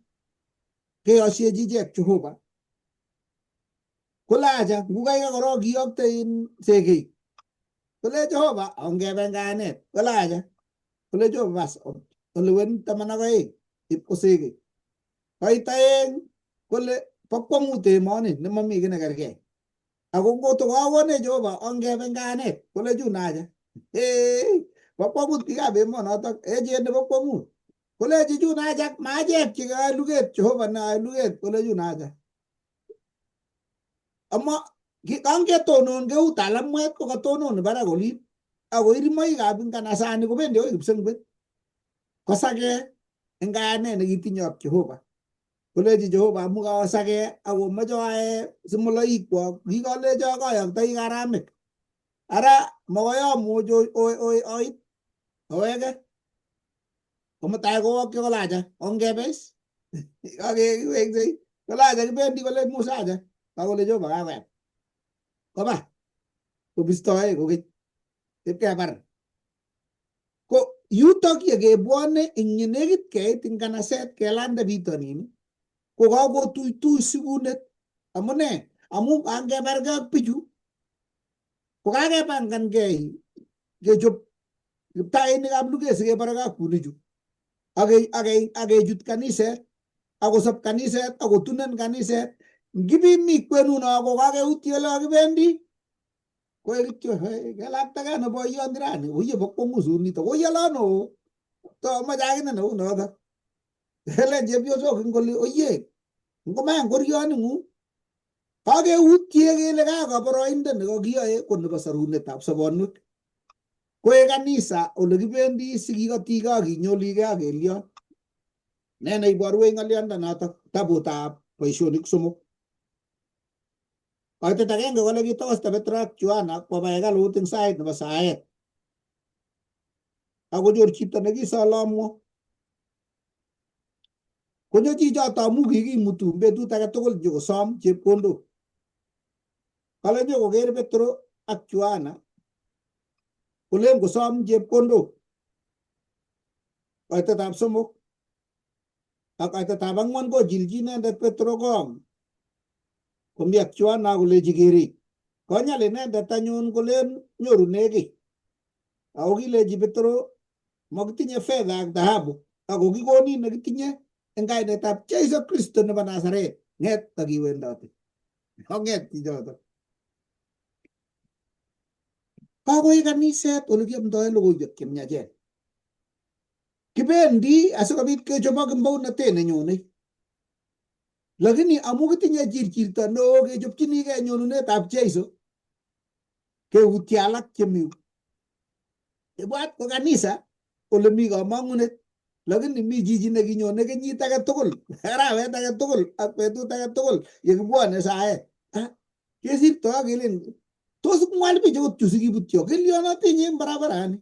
keyosiechi ichek Jehova kole acha ngukaika korok kiyokte in sekeik kole Jehova ongebe en kayanet kole acha kole Jehova bas olewen 12 ip kosekei koit 2 kole bo kwongut emoni nemomi kiy nekerkei ako ngoto kakonech Jehova ongebe en kayanet kole chun acha bo kwongut biikab emonotok echen nebo kwongut kolechi chun acha machek chekeyoe luget Jehova neyoe luget kole chun acha ama kangetonon keu talamwet ko katonon barak olin ako irimoikab nganasani kobendi akoi kipsengwet kosake eng kayanet nekitinye ak Jehova kolechi Jehova amu kaosake akomoche ae simoloikwok kikolecho koyoktoi karamik ara makoi amuch oit oweke komutai kowokyo kole acha ongebes kakeweksei kole acha kibendi kole Musa acha kakole Jehova kakoyam koba kobistoe kokeny ipkebar ko yutok ye kebwone eng yenekit keit eng kanaset kelande bitonin ko kakotuitui sikunet amune amu kangebargei ak bichu ko kakepangankei kechop kiptainikab luget sikebargei ak kunichu akechut kaniset akosop kaniset akotunen kaniset ngibimi kwenuno ko kakeutye ole kakibendi koek kityo kelaktakei ano boiyot rani oye bo kwongut sunito koyolano to moche akine neu noto elen chepyosok ing oli oye ngomaya ngorioni ng'ung kakeutye kele kakoboroindo nekakiyoe ko nebo sorunetab sobonwek koek kanisa ole kibendi sikikotikei akinyolikei ak kelion ne neiborwech ng'oliondo kitabutab boisionik 3. Koitet agenge kole kitokosta Petro ak Yohana koba hekalut eng sait nebo saet akonyor chito nekisolomwo. Konyo chichoto amu kikimutu betut age tugul nyokosom chepkondok. Kale nyokoker Petro ak Yohana kolen kosom chepkondok. Koitetab 3 ak koitetab 4 kochilchi inendet Petro kong komi ak Yohana kolechi kerik. Konyal inendet anyun kolen nyorune kiy. Ako kilechi Petro mokitinye fedha ak dhahabu ako kikonin nekitinye eng kainetab Jesu Kristo nebo Nazaret nget ak iwendote. Ong'et chichoto. Kakoik kaniset ole kiamdoe logoiwek chemiachen. Kibendi asikobit kechobok mbaunotet nenyone. Lakini amu kitinye chirchirto neo kechopchinigei nyonunetab Jesu keutye alak chemi. Ibwat ko kanisa ole mi kamang'unet. Lakini mi chichi nekinyone kenyit age tugul, arawet age tugul ak betut age tugul yekibwone saet. Kesirto ak kelen tos mwal bich okot chu sikibutyo kelyonotinye en barabarani.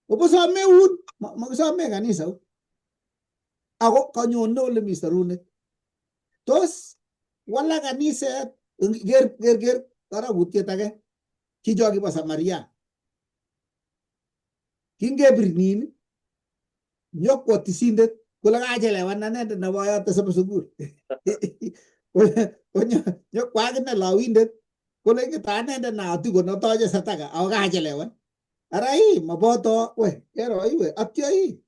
Obosomeun, makisome kanisa. Ako kanyone ole mi sarunet. Tos walak kaniset, ker ker ker karagutiet age chicho kibo Samaria. Kingebir nin nyokwo tisindet kole kachelewan anendet nebo yoto sibo sukul. Nyokwo akine lawindet kole ingete anendet na atiko notoche sataka ako kachelewan. Ara ii maboto we kero ii we atyo ii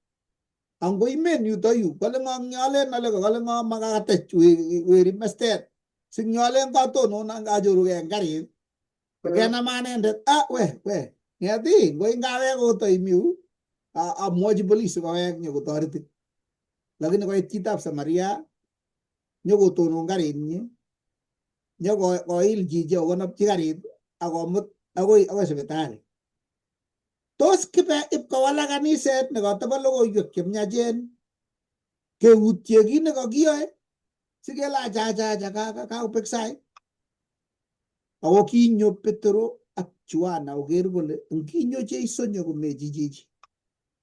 ango imen yuto yu kole ng'o ng'yolen ale kole ng'o makatech weri mestet sing'yolen katonon angachorugei en karit kenama anendet ah we we ng'et ii ngoi ngawek koto imiu amwochi polisi kowek nyokotoretin. Lakini koit chitab Samaria nyokotonon karitnyi nyokoil chichi akonopchi karit akomut akoi akoi sipitali. Tos kibe ipkowalak kaniset nekatabo logoiwek chemiachen keutye kit nekakiyoe sikele acha acha acha kakobek sait. Ako kinyo Petro ak Juana oker kole nginyo Jesu nyokomechi chichi.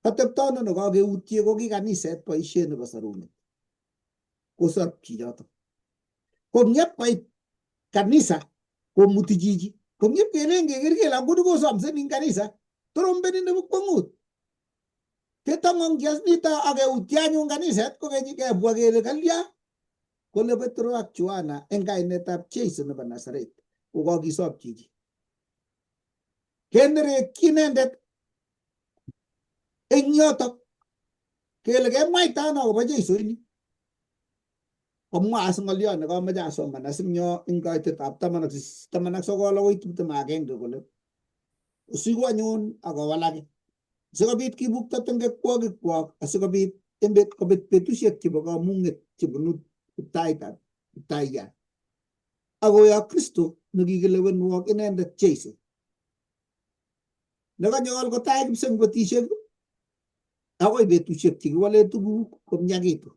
Katepto ano nekakeutye ko ki kaniset boisiet nebo sarunet. Kosor chichoto. Kongyep koit kanisa komuti chichi. Kongyep kelen keker kele anguni kosomsen en kanisa trompenin nebo kwongut. Ketong'ong nito ak keutye anyun kaniset kokeny kebwa kele kalya kole Petro ak Juana en kainetab Jesu nebo Nazaret kokakisop chichi. Kenerekyi inendet eng yotok kele kemwaita ano akobo Jesu ini. Komwa as ng'oliot nekamoche asoman asinyo eng kaitetab 19 akoi 21 kole usiku anyun akowalak sikobit kibukto tengekwokikwak asikobit kobet betusiek chebo kamung'et chebunu kiptaitat kiptaiyat akoyok Kristo nekikilewenwok inendet Jesu nekanyol kotai kipsengwetisiek akoi betusiek chekiwole tuguk komiakitu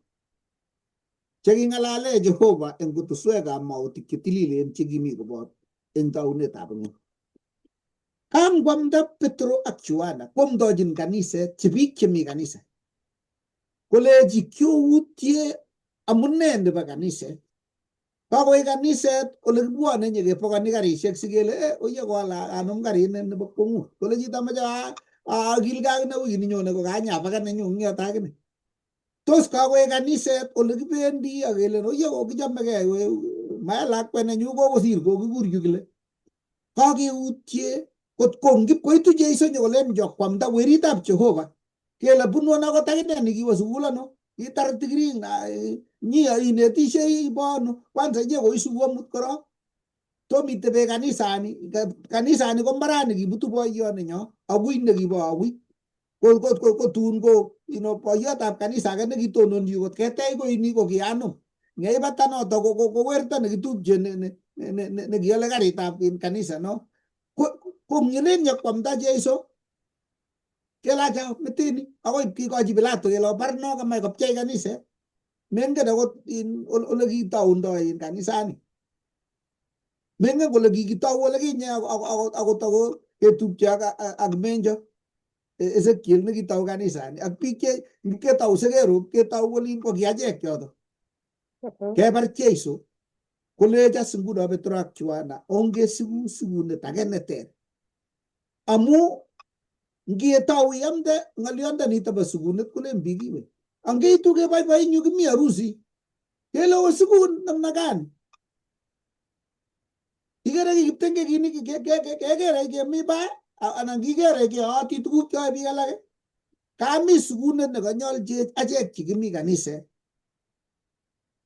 cheking'alale Jehova eng kutuswekab mautik chetililen chekimi kobot eng taunetab ng'wony. Kangwamda Petro ak Juana kwamdochin kaniset che biik chemi kanisa kolechi kioutye amune nebo kaniset. Kakoik kaniset ole kibwone nyekepokoni karisiek sikele oye koal anum karit nebo kwong'ut. Kole chito moche akilgei akine wikini nyone kokanyapakan nenyu eng yoto akine. Tos kakoik kaniset ole kibendi ak kelen oye kokichomegei maya lakwet nenyu kokosir kokikur yu kile. Kakeutye kot ko ngipkoitu Jesu nyokolen nyokwamda weritab Jehova kele bunwon akot akine nekiwo sukul ano kitar degree nyi inetishei ibo ano kwanza inye koisuku amut korok tom itebe kanisani kanisani ko mbarani kibutu boiyot nenyo agui nekibo agui ko tun ko boiyotab kanisa age nekitononi yu kot ketech koini ko kianum ngeibata noto ko werto nekitupche nekiole karitab kanisa no ko ngelen nyokwamda Jesu kelacha metini akoi kikochi Pilato kele obar no kamach kopchei kaniset mengen akot ole kitoundoi in kanisani mengen kole kikitou ole kinye akot ako ketupche ak menjo Ezekiel nekitou kanisani ak biik che ketou sekeruk ketou olin ko kiachek choto kebar Jesu kolech as nguno Petro ak Juana ongesiku sikunet age neter amu ngitou iamde ng'oliondo nito bo sikunet kolen biik iwe angeitu keboiboi eng yu kimi harusi kele osikun namna gani ikere kiptengekinik kekere kemi bai anan kikere keyooti tuguk cheyoe biik alak kami sikunet nekanyolchech achek chekimi kaniset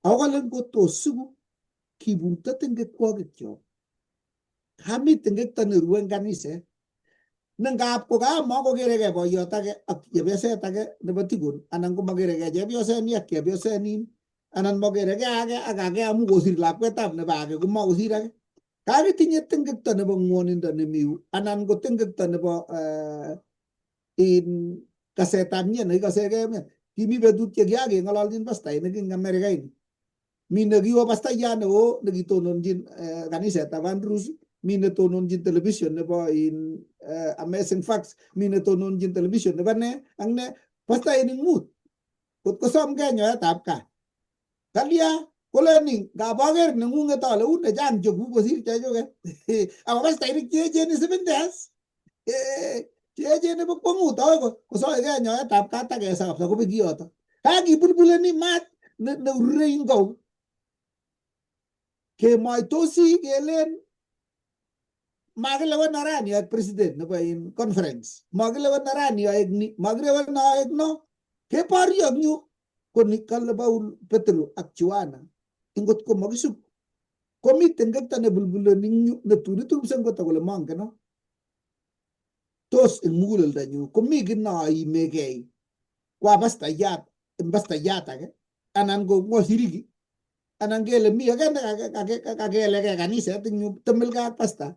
ako kale ngotosiku kibukto tengekwokikyok kami tengekto nerue eng kaniset nengap kokamakokerekei boiyot age ak chepyoset age nebo tikon anan komakerekei chepyoset ni ak chepyoset nin anan makerekei age ak age amu kosir lakwetab nebo age komakosir age kakitinye tengekto nebo ng'wonindo nemi yu anan ko tengekto nebo in kasetab mie nekikosekei mie Kimi betut che kiakeng'ololjin pastainik eng Amerika ini. Mi nekiwo pastayat neo nekitononjin kanisetab Andrews, mi netononjin television nebo in Amazing Facts, mi netononjin television nebo ne ak ne, pastainik mut. Kot kosomgei nyoetab kat. Kalya koleni ngap aker neng'ung'et ale une chang chekuk kosir chechuket. Ako pastainik cheechen isipindes. Cheechen nebo kwong'ut akoi kosoegei nyoetab kat ak kesa kabisa kobek kiyoto. Kakibulbuleni maat neurure ingou. Kemoitosi kelen makilewen arani aek president nebo in conference, makilewen arani aek ni, makilewen aek no. Keboryo eng yu ko ni kale Paul Petro ak Yohana ingot ko makisub komi tengekto nebulbuleni eng yu netun itupse ngot kole mongen no. Tos eng muguleldonyu komi kiy neoimegei kwa pastayat eng pastayat age anan ko mwashiriki anan kele mi age nekakelekei kaniset eng yu temilkei ak pasta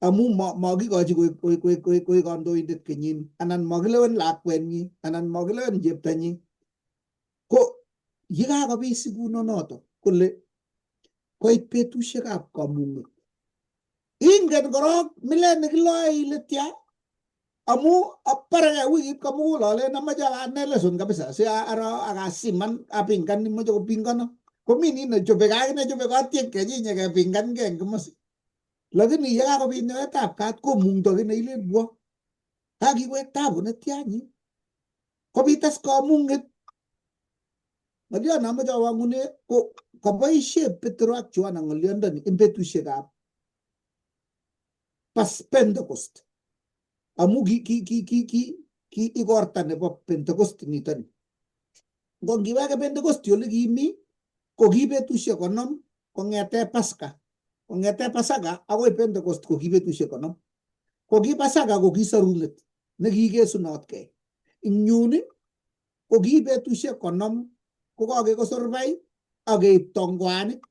amu makikochi koek kandoindet kenyini anan makilewen lakwenyi anan makilewen cheptonyi. Ko yekakobit sikunonoto kole koit betusiekab kamung'et. Ingen korok milet nekiloe ile tia amu aparegei wikit komugul alen amache ane lesson kabisa si aro akasiman apingan imoche kopingano komi nin nechobe akine chobe kotiek kenyinye kepingankei eng komosi. Lakini yekakobit nyoetab kat komungto kiy neilen bwo kakikoek tabu netya nyi kobit as kamung'et. Ng'oliot neamoche awang'une ko kaboisie Petro ak Yohana ng'oliondoni eng betusiekab pas Pentecost amu ki igorta nebo Pentecost nitoni. Ngo ngiweke Pentecost ole kimi ko ki betusiek 50 kong'ete Pasaka, kong'ete Pasaka akoi Pentecost ko ki betusiek 50. Ko ki Pasaka ko ki sorunet nekikesunotkei. Ing yun ko ki betusiek 50 ko kakekosor bai ak keib tongwanik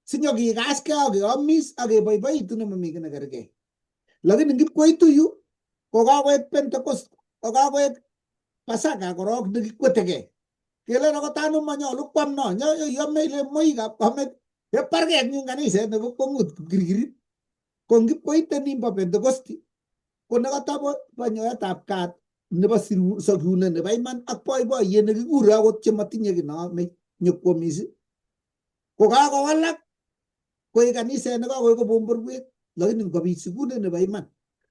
sinyokikaskei ak keamis ak keboiboitu nemami kiy nekerkei. Lakini ngipkoitu yu ko kakoek Pentecost, ko kakoek Pasaka korok nekikwetekei. Kelen akot ano manyolu kwam no, iame ile moikab kwamet, kebarkei eng yun kaniset nebo kwong'ut kipkirkirit. Ko ngipkoite nimbo Pentecosti ko nekatabo nyoetab kat nebo sokunet nebo iman ak boiboiyet nekikure akot chematinye kiy neome nyokwomis ko kakowalak koek kaniset nekakoek kobomborwet, lakini ngobit sikunet nebo iman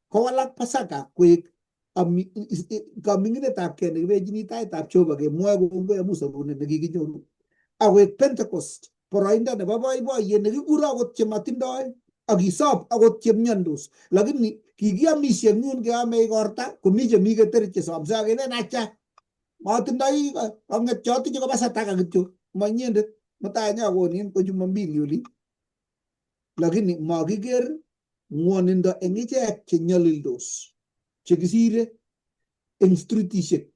kowalak Pasaka koek kaming'inetab kei nekibechini taitab Jehova kemwoe kongoi amu sorunet nekikinyoru akoek Pentecost boroindo nebo boiboiyet nekikure akot chematindoi ak kisob akot chemyondos. Lakini kikiamishe eng yun keame igorta komi chemi keter chesomse ak kelen acha matindoi kong'et chotinye koba sataka kityo ma inyendet mutai nyakonin ko jumambili oli. Lakini makiker ng'wonindo eng ichek chenyolildos chekisire eng streetishek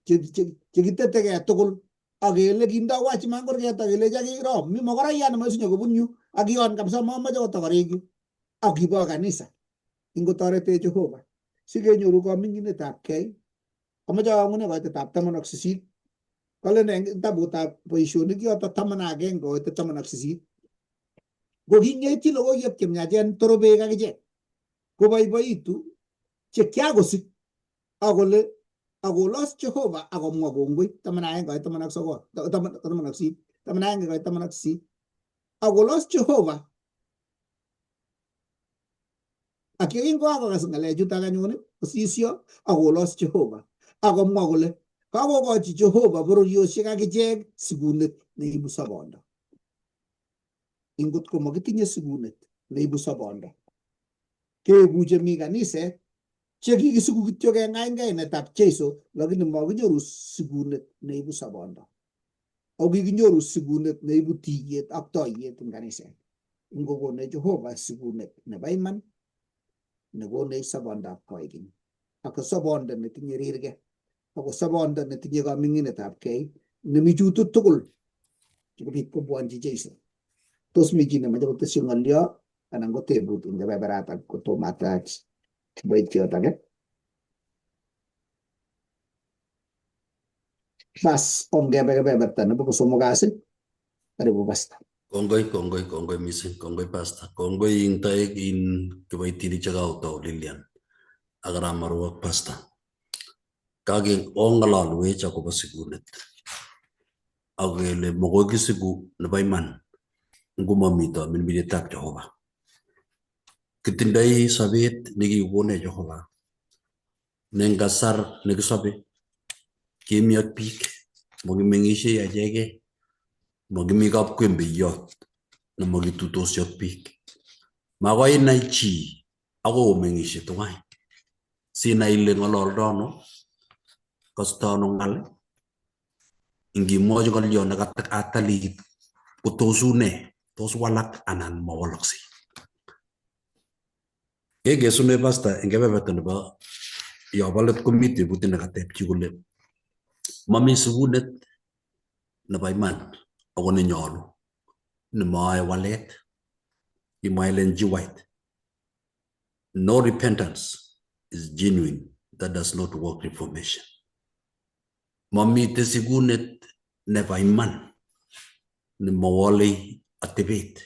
chekitetekei tugul ak kele kindo watchman kurget ak kelechi akiro mi mokorayat nemoisinye kobun yu ak ion kabisa momoche kotokorik yu ak kibo kanisa ingotoretech Jehova sikenyoru kaming'inetab kei. Amache awang'une koitetab 18 kalen eng kitabutab boisionik yoto 11 koite 18 ko king'etyi logoiwek chemiachen torobek akichek koboiboitu che kiakosik akole akolos Jehova akomwa kongoi 11 koit 19 18 11 koit 18 akolos Jehova ak yekingokakokas ng'alechutok anyun kosisyo akolos Jehova akomwa kole kakokochi Jehova bororiosiek akichek sikunet neibu sobondo. Ingot ko makitinye sikunet neibu sobondo keeku chemi kaniset chekikisiku kityo keng'any kainetab Jesu lakini makinyoru sikunet neibu sobondo. Ako kikinyoru sikunet neibu tiyet ak toiyet eng kaniset. Ingokonech Jehova sikunet nebo iman nekonech sobondab koikeny ako sobondo netinye rirge ako sobondo netinye kaming'inetab kei nemichutu tugul sikobit kobwonchi Jesu. Tos mi chi nemoche kotesyi ng'olyo anan ko tebut eng kebeberatak kotomo atach kiboitiot age? Bas, ongebe kebeberta nebo kosomok kasi. Karibu Pastor. Kongoi, kongoi, kongoi mising, kongoi Pastor, kongoi ing toek in kiboitinik chekaotou Lilian ak Arap ak Pastor. Kake ong'ololwech akobo sikunet ak kele mokoi kisiku nebo iman ngomomito mirmirietab Jehova. Kitindoi sobet nekikonech Jehova ne eng kasar nekisobe kemi ak biik, mokimeng'ishei achekei, mokimi kapkwembeyot nemokituitosi ak biik. Makoi inai chi akoi omeng'ishe tuwai sinai ile ng'ololdo ano, kosto ano ng'al, ingimwochi ng'olyo nekatalit kotos une, tos walak anan mawalaksei. Kekesune Pastor eng kebeberta nebo yobo let komi tebutiet nekateb chi kole mami sikunet nebo iman ako nenyolu nemoyoe walet. Kimwa Ellen G. White, no repentance is genuine that does not work reformation. Mamite sikunet nebo iman nemowole atebet,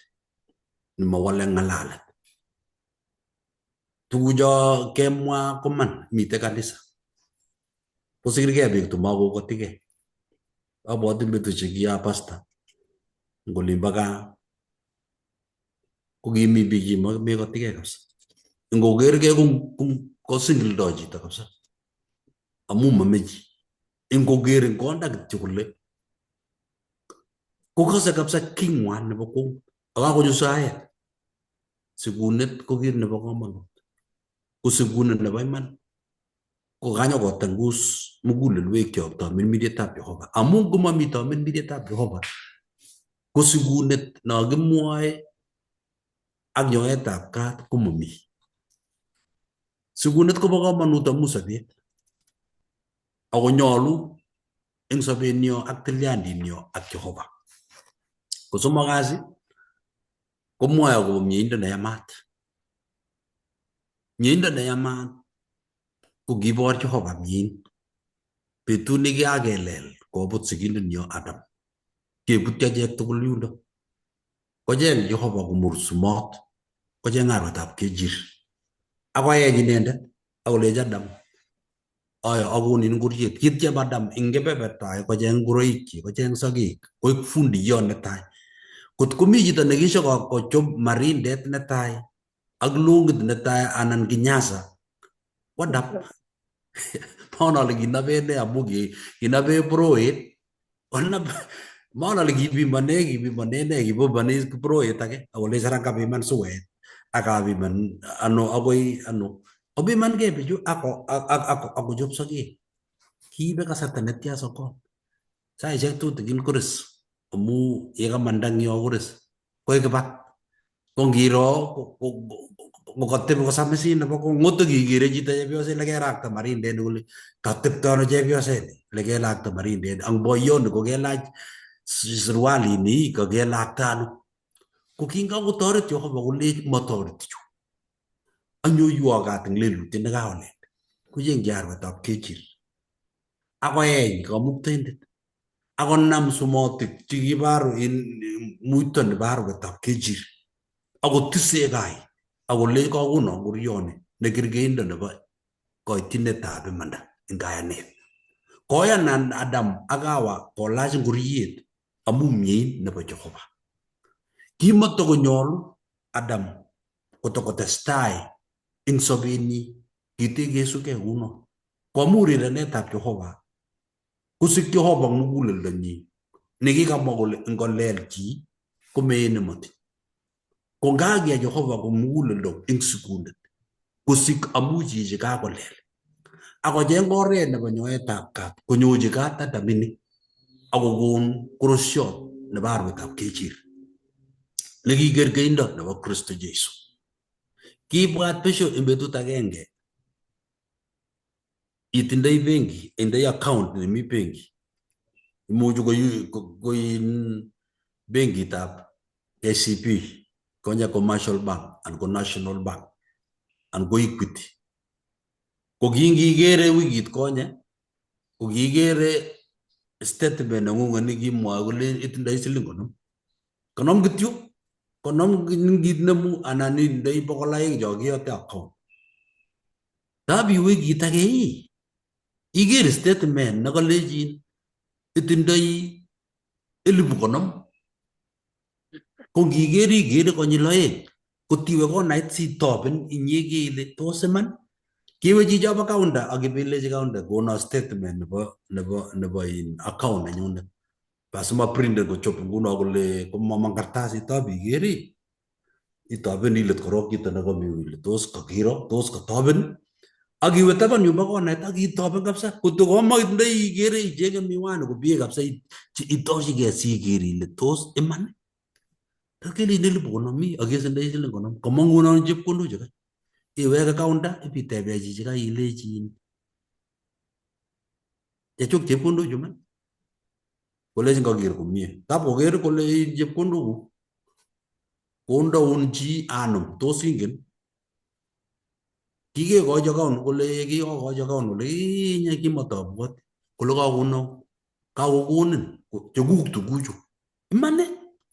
nemowole ng'alalet. Tugucho kemwa koman mite kanisa. Kosirgei biik tumakokotikei. Abwoti betusiek kia pastor eng olimbo gaa ko kimi biik chemekotikei kabisa. Ngokergei kosingildoi chito kabisa amu mame chi. Ingoker eng konda kityo kole kokase kabisa king'wan nebo kong akakonyo saet. Sikunet ko kit nebo komonut. Ko sikunet nebo iman ko kanyokotangus mugulelwekyok tamirmirietab Jehova. Amun ngomami tamirmirietab Jehova ko sikunet nokimwoe ak nyoetab kat komomi. Sikunet kobo komonut amu sobet. Ako nyolu eng sobenyo ak tilyandinyo ak Jehova. Kosomok kasi komwoe akobo mieindo neyamat. Mieindo neyamat ko kibor Jehova miein. Betut nekikakelel kobut sigindenyo Adam. Kebutyo achek tugul yundo. Kocheng Jehova komur sumot, kocheng arwetab kechir. Akoyeny inendet akolechi Adam, ayo akonin ngoriet. Kityem Adam eng kebeberta age kocheng ngoroikchi, kocheng sogek, koik fundiyot netai. Kot komi chito nekisho kochob marindet netai ak longit netai anan kinyasa, ko Adam. Maon ale kinobe ne amu kinobe boroet, konab maon ale kipimone kipimone ne kipimone boroet age akolech ara kapiman suwet akapiman ano akoi ano kopimankei bichu akochob sogek. Kiibe kasarta netya sokon. Saisiek tutikin koris amu yekamanda eng yo koris koik kibat. Ko ngiro kokatebi kosamisit nebo kong ngoto kikere chito chepyoset lekelakta marindet kole katepto ano chepyoset lekelakta marindet ang boyoni kokelach surualini kakelakta ano. Ko kingakotoret Jehova kolech motoreti chu. Anyoiwo kat eng lelutiet nekaolen. Kochengchi arwetab kechir. Akoeny kamuktaindet. Akonam sumotik chekibo muito nebo arwetab kechir. Akotise kai. Akolech kakono ngorioni nekerkeindo nebo koitinetab imanda eng kayanet. Koyan Adam ak Hawa kolach ngoriet amu miein nebo Jehova. Kimotokonyolu Adam kotokotestai eng sobenyi kitekesukei kouno. Ko amu rirenetab Jehova kosik Jehova muguleldonyi nekikamwa kole ngolel chi komee nemotiny. Ko ngakia Jehova ko muguleldo eng sikunet kosik amu chichi kakolel. Akocheng oret nebo nyoetab kat konyochi kat Adam ini akokon korosiot nebo arwetab kechir nekikerkeindo nebo Kristo Jesu. Kibwat besho eng betut agenge itindoi benki, indoi account nemi benki. Imuchi koin benkitab KCB, Kenya Commercial Bank, and ko National Bank, and ko Equity. Ko kingikere wikit konye, ko kikere Statement neng'ung'et nekimwoe kolen itindoi siling 50. 50 kityo, 50 kit nemu anan indoi 200 cho kiyote account. Tab iwe kit age ii, iker statement nekolechin itindoi 50,000. Ko ngiker ikere konyil oeng, kotiwe konait sitoben inyekei ile tos iman? Kiwe chichobo counter ak ibilechi counter kono statement nebo in account nenyunet. Bas maprinten kochop nguno kole komamong kartasit tab ikere itoben ilet korok chito nekomi ile tos kakiro tos katoben ak iwe taban yumbo konait ak itoben kabisa kotko komoitindoi ikere ichenge miwani kobie kabisa itochigei siker ile tos iman kelin 50,000 mi ak kesindoi siling 50 komong'unon chepkondok chukai iweke counter ibitebe chichikai ilechi chechuk chepkondok chu man kolechin kaker komie tab koker kole chepkondok kondoun chi anum tos ingen kikekochi account kole kikokochi account kole inye kimotobwoti kole kakono kakokonin chekuk tukuchu iman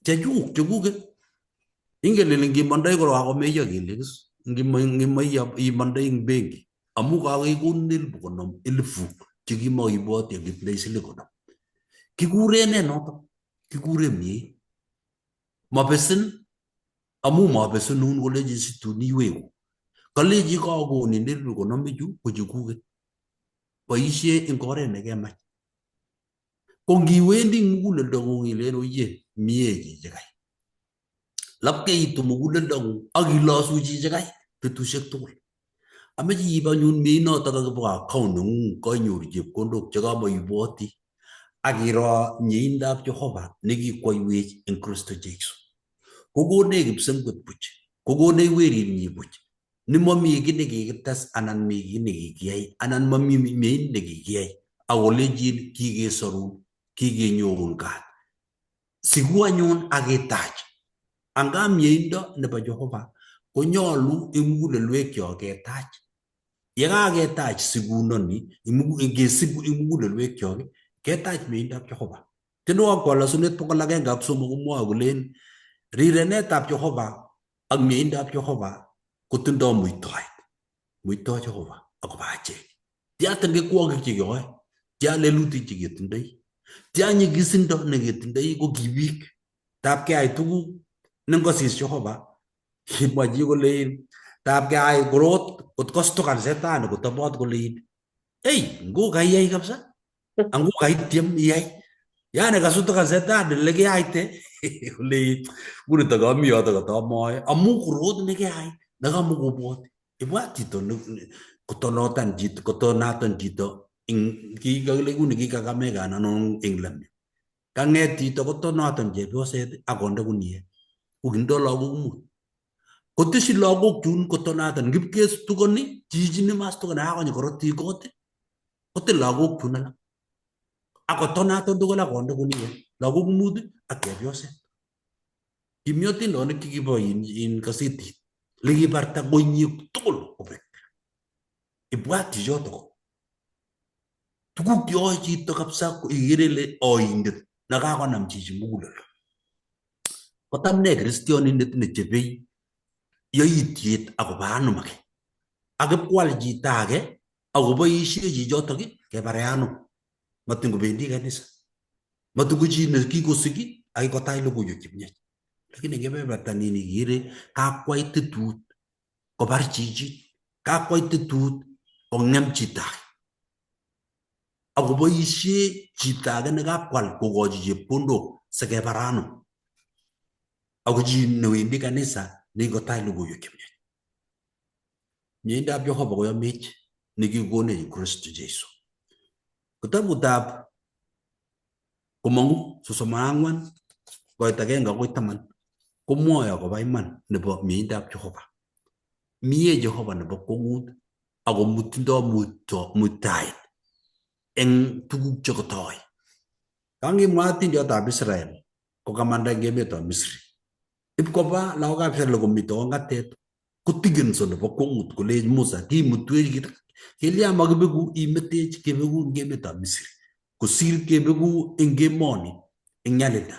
chechuk chekuket ingen ile ngimondoi koro kakomeiyo kelyek is ngimoi imondoi eng benki amu kakekonin 50,000 elifu chekimoibwoti akitindoi siling 50 kikuren nee notok kikuren mieit mabesen amu mabesenun kolechin situn iweku kalechi kakonin 50,000 ichu ko chekuket boisie eng oret nekemach ko ngiwendi eng muguleldong'ung ilen oye mie chichikai lapkeitu muguleldong'ung ak ilosu chichikai betusiek tugul ameche iib anyun mieinotok kakibo account neng'ung kainyoru chepkondok chekamaibwoti ak iro mieindab Jehova nekikwoiwech eng Kristo Jesu kokonech kipsengwet buch kokonech werinyi buch nemomi kiy nekikites anan mi kiy nekikiyai anan mami mieind nekikiyai akolechin kikesorun kikenyorun kat siku anyun akitach anga mieindo nebo Jehova konyolu eng mugulelwekyok ketach yekaketach sikunoni kesiku eng mugulelwekyok ketach mieindab Jehova tienwogik kolasunet 103 komwoe kolen rirenetab Jehova ak mieindab Jehova kotindoi muitoet muito Jehova akobo achek tia tengekwokik chekeyoe tia lelutik cheketindoi tia nyikisindo neketindoi ko kibiik tab keai tuguk nengosis Jehova kimwa chi kole tab keai korot kotkostukan setani kotobot kole ei ngo kaiyai kabisa ango kaitiem iyai yani kasutukan setani lekeyaite kole nguni takami yoto katamoe amu korot nekeyai nekamokobwoti ibwat chito kotonotan chito kotonaton chito ing kikakile kuni kikakamega anan eng lamyo kang'et chito kotonoton chepyoset akonde kuniet kokindo lagok 5 koteshi lagok chun kotonaton ngipkestukoni chichini mastukoni kakonyi korotik kot kotil lagok chun alak akotonaton tugul akonde kuniet lagok 5 ak chepyoset kimi otindonik chekibo in kasetit lekibarta konyik tugul kobek ibwat chichotok tuguk cheyoe chito kabisa ikere ile oindet nekakonam chichi muguleldo kotam ne kristionindet nechebei yoityet akobo anum ake ak ipkwal chito age akoboisie chichotok kebare anum matin kobendi kanisa matin ko chi nekikosik ak kikotach logoiwek chemiach lakini eng kebeberta nin ikere kakwai tetut kobar chichi kakwai tetut kong'em chito age akoboisie chito age nekakwal kokochi chepkondok sikebar anum ako chi newendi kanisa nekikotach logoiwek chemiach mieindab Jehova koyomech nekikonech Kristo Jesu kitabutab komong'u 34 koit 1 akoi 10 komwoe akobo iman nebo mieindab Jehova mie Jehova nebo kwong'ut ako mutindoi muitaet eng tuguk chekotoi kangimwa atindiotab Israel kokamanda eng emetab Misri ipkoba lagokab Israel komito kong'atet kotigenso nebo kwong'ut kolech Musa kimutwech kit kelya makibeku imetech kebeku eng emetab Misri Kosir kebeku eng emoni eng nyalilda.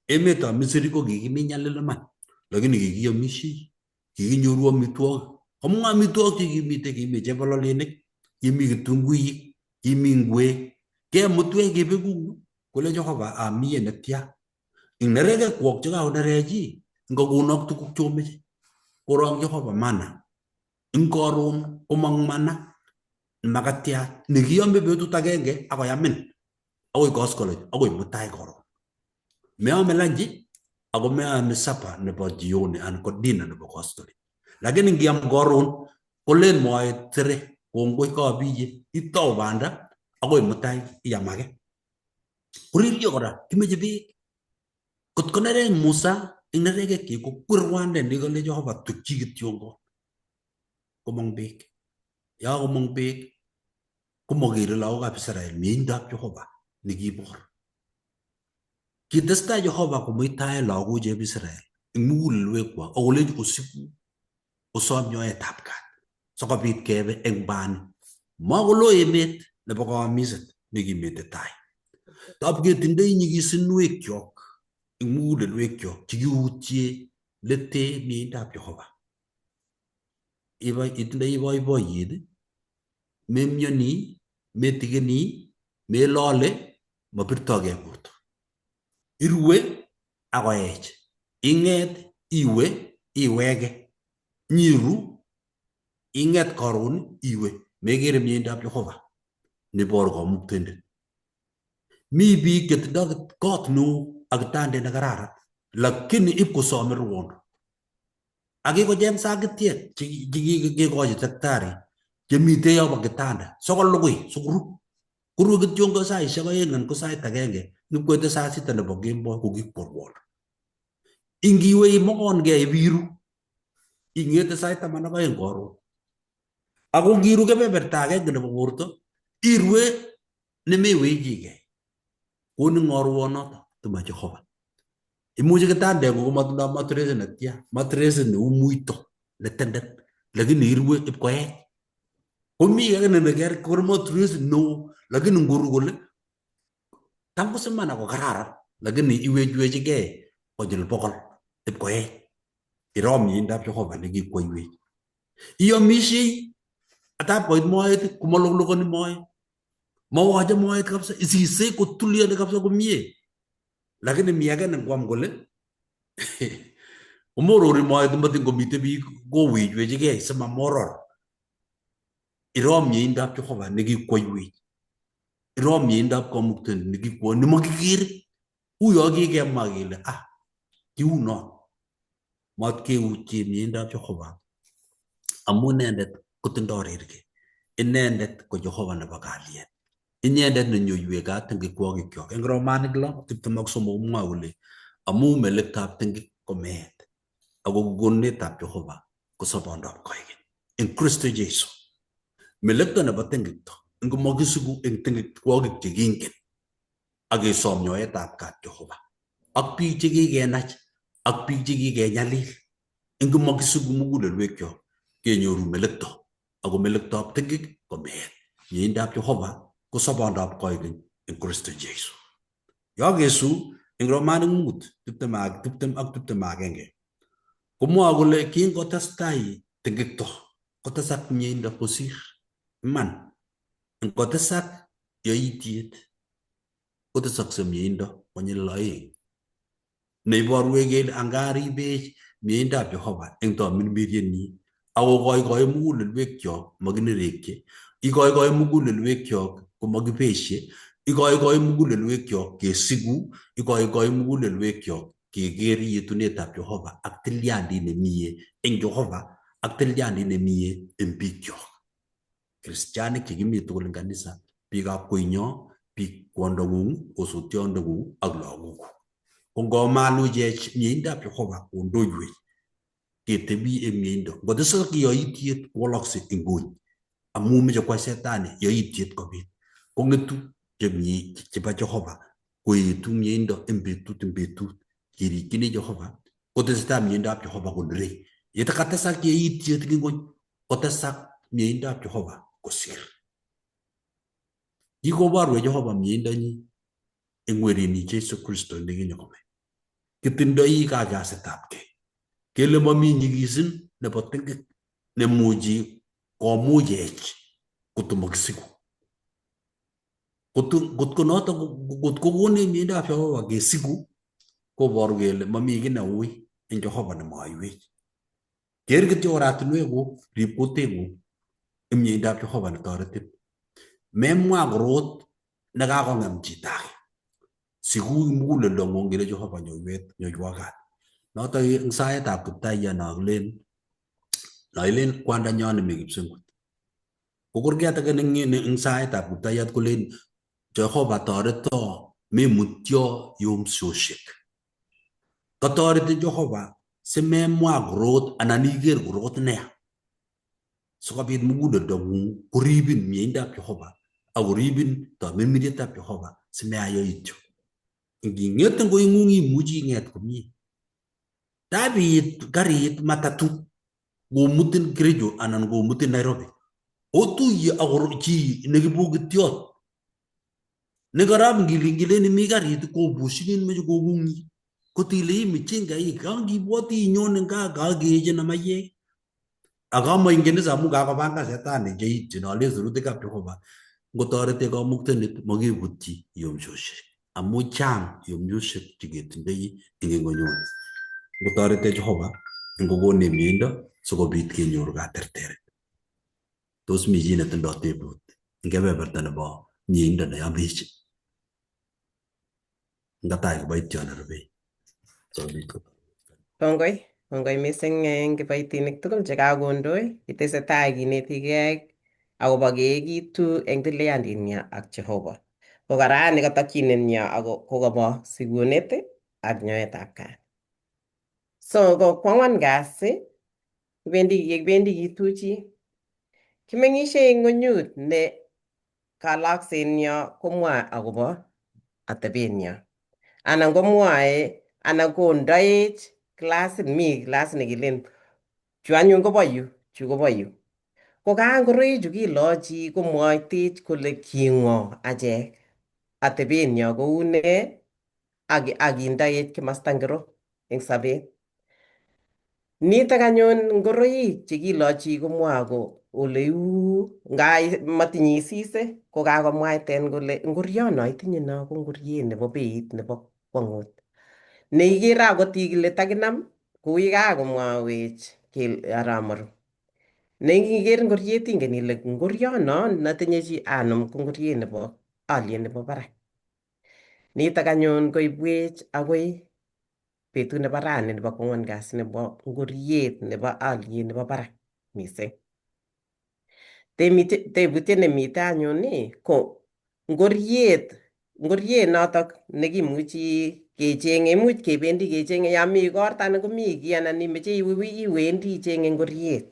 Emetab Misri ko kikimi nyalil iman, lakini kikiamishei, kikinyoru amitwogik. Komwa amitwogik chekimite, kimi chebololinik, kimi kitunguik, kimi ngwek. Kemutwech kebeku kole Jehova amie netya. Ing nerekekwok chekakonerechi, ngokonok tuguk chomeche. Korong Jehova mana. Ing karon komong mana makatiat nekiame betut agenge akoyamin akoi koskoleny akoi mutai karon. Meame lanchi ako meame sapa nebo jioni anan ko dinner nebo koskoleny. Lakini ngiam karon kolen moet sere kongoi kabiye itou banda akoi mutai iam age. Koriryo kora kimeche beek. Kot konerech Musa eng nerekekyi kokwer rwandet nekale Jehova tukchi kityongon komong beek. Yakomong beek komokere lagokab Israel mieindab Jehova nekibor. Kitestai Jehova komuitae lagocheb Israel eng mugulelwekwak akolenji osiku osom nyoetab kat sikobit kebe eng bani. Makolo emet nebo kaamiset nekimete tai. Tab ketindoi nyikisinwek eng mugulelwekyok chekiutye lete mieindab Jehova. Itindoi boiboiyet, memyoni, metikeni, melole, mabirtokei borto. Irue akoech. Ing'et iwe iwege. Nyiru ing'et karon iwe. Mekere mieindab Jehova neboru kamuktaindet. Mi biik chetindoi kot neo ak kitandet nekararan lakini ipkosome ruondo. Ak kikocheng sakitiek chekikekochi daktari chemite yobo kitanda sikolugui sikoru. Korue kityo ngo saishek oeng anan ko sait agenge nipkoite saa sita nebo kemboi kokikwo ruondo. Ingiwe imokonkei ibiru ing'ete sait 12 karon. Ako ngiru kebeberta agenge nebo borto irue nemewechigei. Konin ng'o ruonoto tuma Jehova. Imuchi kitandeng'ung komatindoi mattress netya, mattress neu muito netenden, lakini irue ipkoech. Komi ake neker kor mattress neo, lakini ngoru kole tam kosiman ako kararan, lakini iwechwechigei konyil 100 ipkoech. Iro mieindab Jehova nekikwoiwech. Iomishei atap koit moet komaloklokoni moet. Mawoche moet kabisa, isise kotulioni kabisa komie. Lakini mi age nengwam kole komorori moet matin komite biik kowechwechigei simamoror. Iro mieindab Jehova nekikwoiwech. Iro mieindab kamuktaindet nekikwo nemakikere. Uyo kikemwa kele ah kiunon. Matkeutye mieindab Jehova amu inendet kotindoi rirge. Inendet ko Jehova nebo kalyet. Inendet nenyoiwech kat tingikwokikyok. Eng Romanik 6:23 komwoe kole amu melektab tingik ko meet ako konunetab Jehova ko sobondab koikeny. Eng Kristo Jesu. Melekto nebo tingikto ngomakisiku eng tingikwokik chekingen ak kesom nyoetab kat Jehova ak biik chekikenach ak biik chekikenyalil. Ngomakisiku mugulelwekyok kenyoru melekto ako melektoab tingik ko meet. Mieindab Jehova ko sobondab koikeny eng Kristo Jesu. Yokesu eng Romanik 5:20 ak 21 komwoe kole kingotestai tingikto kotesak mieindo kosir. Iman, ngotesak yoityet kotesokse mieindo konyil 2. Neiborwech kele angaribech mieindab Jehova eng tamirmiryenyi akokoikoi mugulelwekyok makinerekyi, ikoikoi mugulelwekyok komakibeshe, ikoikoi mugulelwekyok kesiku, ikoikoi mugulelwekyok keker yetunetab Jehova ak tilyandit nemie eng Jehova ak tilyandit nemie eng biikyok. Kristianik chekimi tugul eng kanisa, biikab koinyo, biik kwondong'ung, osotiondeng'ung ak lagokuk. Ko ngomaluchech mieindab Jehova kondoiwech ketebi eng mieindo. Ngotesak yoityet kowalakse eng ngwony amu meche kwai setani yoityet kobit. Kong'etu chemie chebo Jehova koetu mieindo eng betut eng betut kerikyini Jehova kotesetai mieindab Jehova konerei. Yetakatesak yoityet eng ngwony kotesak mieindab Jehova kosir. Kikoborwech Jehova mieindonyin eng werinyi Jesu Kristo nekinyokome. Kitindoi kakasetabkei kele mami nyikisin nebo tingit nemuchi komuchech kotomo kisiku. Kotko noto kotko konech mieindab Jehova kesiku koboru kele mami kiy neui eng Jehova nemaiwech. Ker kityo oratinwekuk, rib kuting'ung eng mieindab Jehova netoretin. Memwa korot nekakong'em chito age. Siku muguleldong'ung kele Jehova nyoiwet nyoiwo kat. Notok eng saetab Kiptayat no kilen noilen kwandanyo nemi Kipsengwet. Ko kurget age eng saetab Kiptayat kolen Jehova toreto memutyo yomsoshek. Kotoretin Jehova simemwa korot anan iker korot neya. Sikobit muguleldong'ung koribin mieindab Jehova akoribin tamirmirietab Jehova simeayoityo. Inging'et eng koing'ung imuchi ing'et komie. Tabiit karit matatu komutin Kericho anan komutin Nairobi. Otuye ak chi nekibokityot nekarap ngilingileni mi karit kobushinin meche kokung'i kotile ii mchinga ii kangibwoti inyone gaa kakeechen amayek akamaingen is amu kakopangan shetani cheityin alen sirutikab Jehova ngotoretech kamuktaindet makebutyi yomshoshek amu chang yomyoshek cheketindoi eng ingonyoni. Ngotoretech Jehova ngokonech mieindo sikobit kenyor katerteret. Tos mi chi netindoi tebut eng kebeberta nebo mieindo neyomech? Ngatai kiboitiot nerubei sikobit ko Kongoi, kongoi mising eng kiboitinik tugul chekakondoi. Kitesetai kinetigei akobo keekitu eng tilyandinyo ak Jehova. Ko karani katokchinenyo ako kokobo sikunet ak nyoetab kat. So ko kwang'wan kasi kibendi yekibendi kituchi kimeng'ishe eng ng'unyut ne kaloksenyo komwoe akobo atebenyo anan komwoe anan kondoech klasit mi klasit nekilen chu anyun kobo yu chu kobo yu ko kaa ngoroichu kilochi komwoitech kole king'o achek atebenyo kou nee ak akindoech kimasta ngiro eng sobet. Nitok anyun ngoroik chekilochi komwoe ko oleu nga matinye isise ko kakomwaiten kole ngoriono itinye no ko ngoriet nebo beit nebo kwongut. Neikere akot ile takinam kou kakomwawech Arap Maru. Neiker ngoriet ingen ile ngoriono notinye chi anum ko ngoriet nebo aliet nebo barak. Nitok anyun koibwech akoi betut nebo rani nebo kwangwan kasi nebo ngoriet nebo aliet nebo barak mising. Tebutiet nemite anyun ni ko ngoriet notok nekimuchi kechenge imuch kebendi kechenge yon mi igorta anan komi kiy anan imeche iwe iwendi ichenge ngoriet.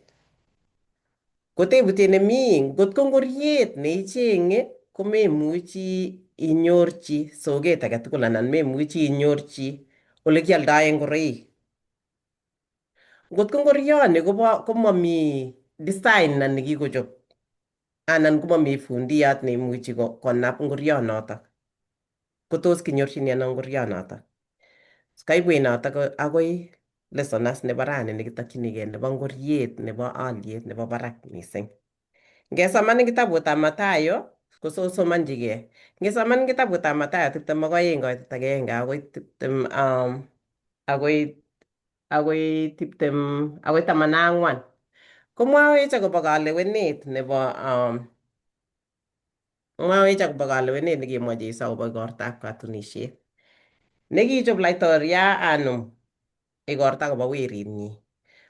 Ko tebutiet nemi ngot ko ngoriet neichenge komemuchi inyorchi soket age tugul anan memuchi inyorchi ole kioldoen ngoroik. Ngot ko ngorioni kobo komomi designer nekikochop anan komomi fundiyat neimuchi konap ngorionotok kotos kinyorchini ano ngorionotok. Kaibwech notok akoi lesson nebo rani nekitokchinigei nebo ngoriet nebo aliet nebo barak mising. Ngesoman eng kitabutab Mathayo kososomanchigei. Ngesoman eng kitabutab Mathayo 22 koitet 1 akoi 20 akoi 20 akoi 14 komwawech akobo kalewenet nebo mwawech akobo kalewenet nekimwa Jesu akobo igortab katunisiet. Nekichob laitoriat anum igorta akobo werinyi.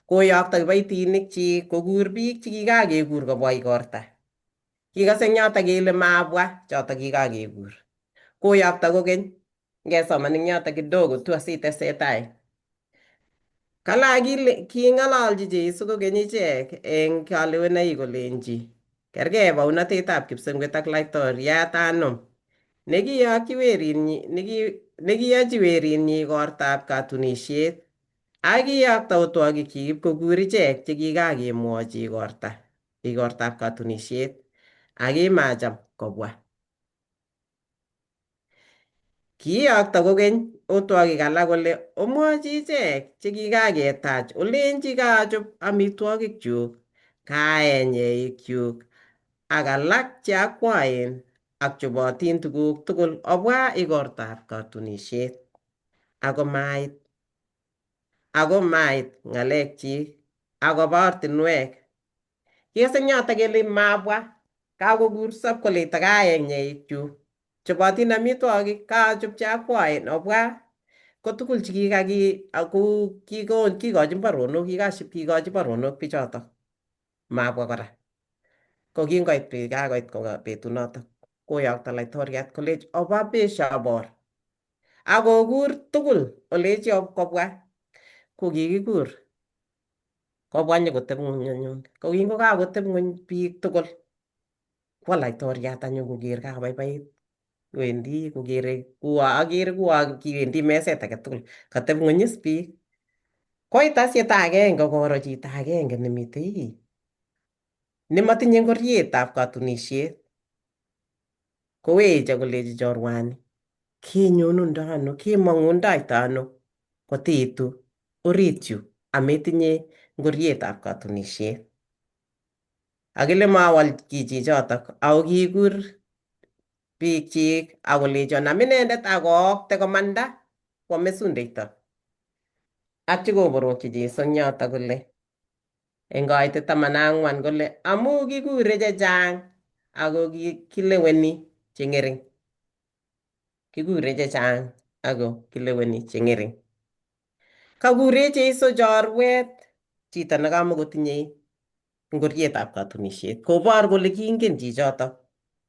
Koyokto kiboitinikchik kokur biik chekikakekur kobwa igorta. Kikose eng yoto kele mabwa choto kikakekur. Koyokto kokeny ngesoman eng yoto kidogo tu asitesetai. Kala king'ololchi Jesu kokeny ichek eng kalewenaik kolenji kerkei baunatetab kipsengwet ak laitoriat anum nekiyokyi werinyi nekiyochi werinyi igortab katunisiet ak kiyokto otwogikyik ipkokur ichek chekikakemwochi igortab katunisiet ak kimacham kobwa. Kiyokto kokeny otwogik alak kole omwochi ichek chekikaketach olenchi kachop amitwogikchuk, kaeny eikchuk ak alak che akwaen ak chobotin tuguk tugul obwa igortab katunisiet. Ako mait ako mait ng'alekchik akoba ortinwek. Kikase eng yoto kele mabwa kakokur sop kole takaeng eikchuk chobotin amitwogik kachop che akwaen obwa ko tugul chekikaki kou kikochin baronok kikochi baronok bichotok mabwa kora. Ko kingoit kakoit betunotok koyokto laitoriat kolech oba besho bor akokur tugul olechi kobwa ko kikikur kobwa nyokoteb ng'weny anyun. Ko kingokakoteb ng'weny biik tugul kwo laitoriat anyun koker kakobaibait wendi kokere kuo akere kuo kiwendi meset age tugul kateb ng'weny is biik. Koit as chito agenge koro chito agenge nemitei ii nemotinye ngorietab katunisiet koweche kolechi chorwani kenyonundo ano kemong'undoito ano kotiitu orit yu ametinye ngorietab katunisiet. Akile mawal kiy chichotok ako kikur biikchik akolechi onam inendet akookte komanda kwo mesundeito. Atyo koborokyi Jesu eng yotok kole eng koitet 14 kole amu kikure chechang ako kileweni cheng'ering. Kikure chechang ako kileweni cheng'ering. Kakure Jesu chorwet chito nekamakotinyei ngorietab katunisiet kobor kole kingen chichotok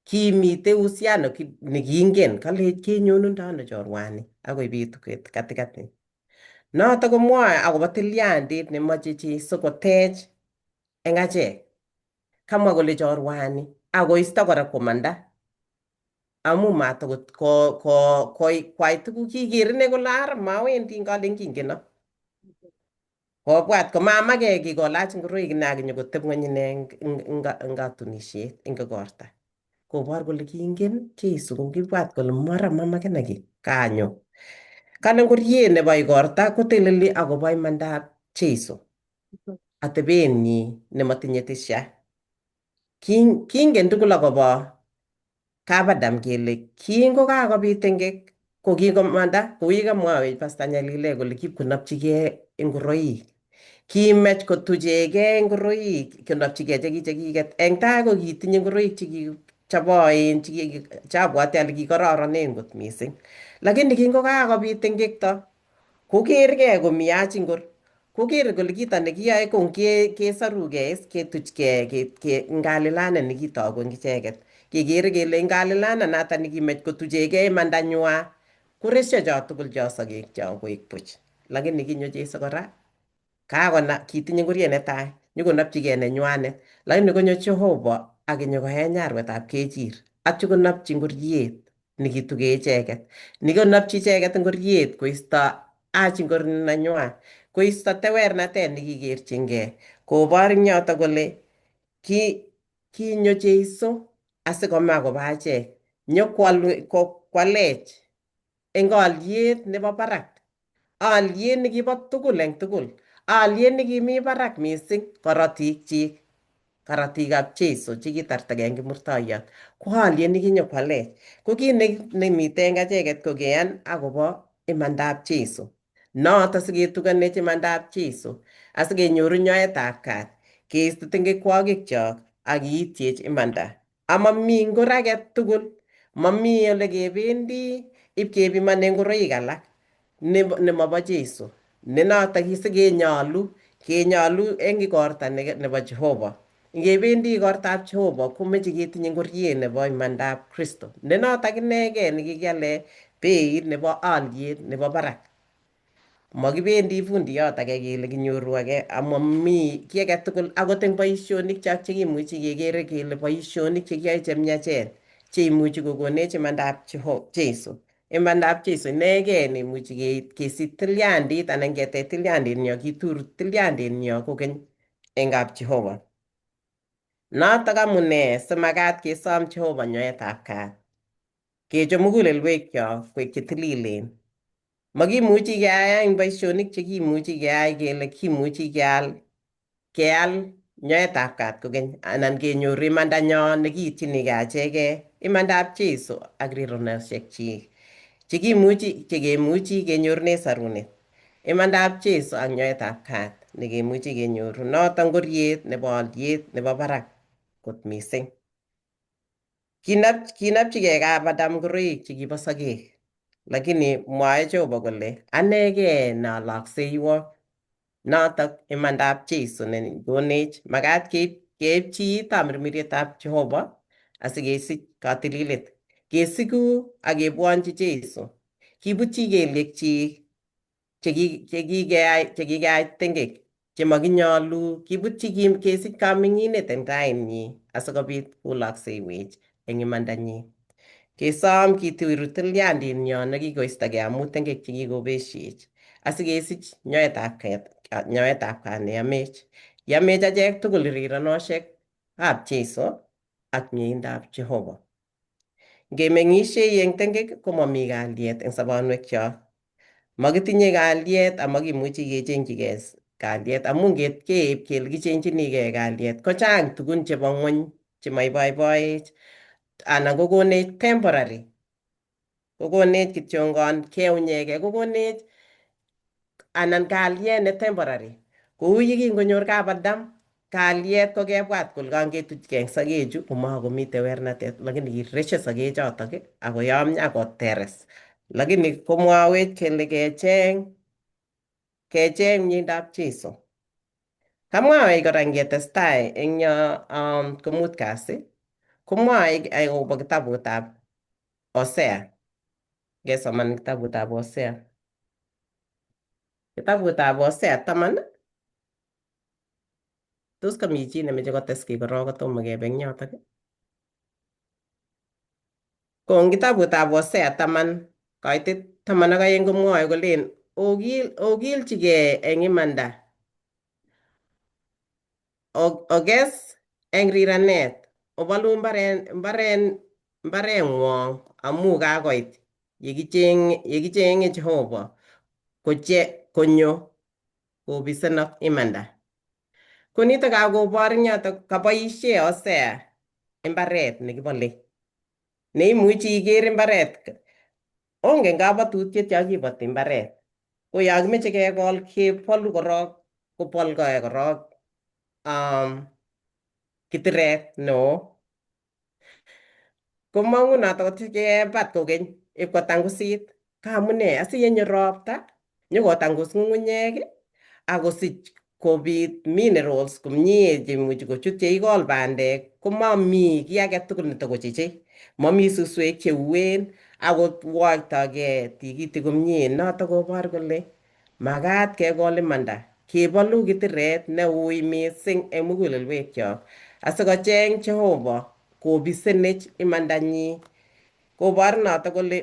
kimitei uhusiano nekingen kalech kenyonundo ano chorwani akoi bitu katikati. Notok komwoe akobo tilyandit nemoche Jesu kotech eng achek. Kamwa kole chorwani akoisto kora komanda amu matokot ko ko kwai tuguk kiker ine kole ara mawendi ngalen kingeno. Kobwat komamake kiy kolach ngoroik ine akinyokoteb ng'weny ine eng katunisiet eng igorta. Kobor kole kingen Jesu kokibwat kole mara mamakena kiy kanyo. Kale ngoriet nebo igorta koteleli akobo imandab Jesu atebenyi nemotinye tisha. Kingen tugul akobo kap Adam kele kingokakobit tengek ko kikomanda kou yekamwawech Pastor Nyalile kole kipkonopchigei ingoroik. Kimech kotuchegei ingoroik konopchigei chekichekiket. Eng tai ko kitinye ingoroik chekichoboen chabwati ale kikororonen kot mising. Lakini kingokakobit tengekto kokergei komiyach ingor koker kole kito nekiyoe ko kesarugei is ketuchgei ngalilanet nekitoku eng icheket. Kekere kele ngalilanet noto nekimech kotuchegei imandanywa koresyo cho tugul cho sokek cho koek buch. Lakini kinyo Jesu kora kakona kitinye ngoriet netai nyokonopchigei nenywanet lakini konyo Jehova akinyokoeny arwetab kechir atyo konopchi ngoriet nekituge icheket nikonopchi icheket ngoriet koisto ach ngor nenywa koisto tewernatet nekikerchingei kobor eng yoto kole ki kinyo Jesu asikome akobo achek nyokwalech eng alyet nebo barak alyet nekibo tugul eng tugul alyet nekimi barak mising korotikchik korotikab Jesu chekitartagei eng kimurtoiyot ko alyet nekinyokwalech ko kit nemite eng acheket ko keyan akobo imandab Jesu noto siketukonech imandab Jesu asikenyoru nyoetab kat keiste tingekwokikyok ak kiityech imanda amami ngor age tugul mami ole kebendi ipkepimane ngoroik alak nemobo Jesu ne notok sikenyalu kenyalu eng igorta nebo Jehova. Ngebendi igortab Jehova komeche ketinye ngoriet nebo imandab Kristo ne notok inegei nekikiale beit nebo alyet nebo barak. Makibendi fundiyot age kele kinyoru age amami kiy age tugul akot eng boisionik chok chekimuchi kekere kele boisionik chekiyoe chemiachen cheimuchi kokonech imandab Jesu. Imandab Jesu inegei neimuchi kesich tilyandit anan ketech tilyanditnyo kitur tilyanditnyo kokeny eng kap Jehova. Notok amune simakat kesom Jehova nyoetab kat. Kechob mugulelwekyok koek chetililen. Makimuchi keai boisionik chekimuchi keai kele kimuchi keal keal nyoetab kat kokeny anan kenyoru imandanyon nekiitchinigei achegei imandab Jesu ak rironosiekchik chekimuchi chekemuchi kenyorune sorunet. Imandab Jesu ak nyoetab kat nekemuchi kenyoru noto ngoriet nebo oliet nebo barak kot mising. Kinapchigei kap Adam ngoroik chekibo sogek, lakini mwae Jehova kole anegei ne alokseiwok notok imandab Jesu nekonech makat keipchi tamirmirietab Jehova asikesich katililet. Kesiku ak kebwonchi Jesu. Kibutyi kelyekchik chekikeyai tengek chemakinyolu kibutyi kesich kaming'inet en tainyi asikobit kolokseiwech eng imandanyi. Kesom kitiru tilyandinyon nekikoistogei amu tengek chekikobesiech asikesich nyoetab kat neyomech. Yamech achek tugul rironosiekab Jesu ak mieindab Jehova. Ngemeng'isiei eng tengek komomi kalyet eng sobonwekyok. Makitinye kalyet amakimuchi kechengchigei kalyet amu nget keib kele kichengchinigei kalyet kochang tugun chebo ng'wony chemaiboiboech anan kokonech temporary kokonech kityongon keunyegei kokonech anan kalyet ne temporary kou yekingonyor kap Adam kalyet kokebwat kole kangetuchkei eng sokechu komakomite wernatet lakini kiresyo sokechotok akoyomyo akoteres lakini komwawech kele kecheng kecheng mieindab Jesu. Kamwawech kora ngetestai eng yo komut kasi komwae akobo kitabutab Hosea. Ngesoman kitabutab Hosea. Kitabutab Hosea 10. Tos kami chi nemeche kotes kiy korok kotomo kebe eng yotok? Ko eng kitabutab Hosea 10 kaitit 12 komwoe kolen ogilchigei eng imanda oges eng riranet obolu mbareng'wong amu kakoit yekicheng'e Jehova konyo kobisenok imanda. Ko nitok kakobor eng yotok kaboisie Hosea imbaret nekibolei neimuchi iker imbaret. Ongen kabatutiet yo kiboti imbaret ko yo kimeche kekol kebolu korok kobolgoi korok kitiret neo komong'u notok kebat kokeny ipkotangusit kaamune asiyenyo ropta nyokotangus ng'ung'unyek akosich kobit minerals komie cheimuchi kochut yeikol bandek komami kiy age tugul netokochechei mami suswek cheuen akot woktogei tikitik komie notok kobor kole makat kekol imanda kebolu kitiret neui mising eng mugulelwekyok asikocheng Jehova kobisenech imandanyi kobor notok kole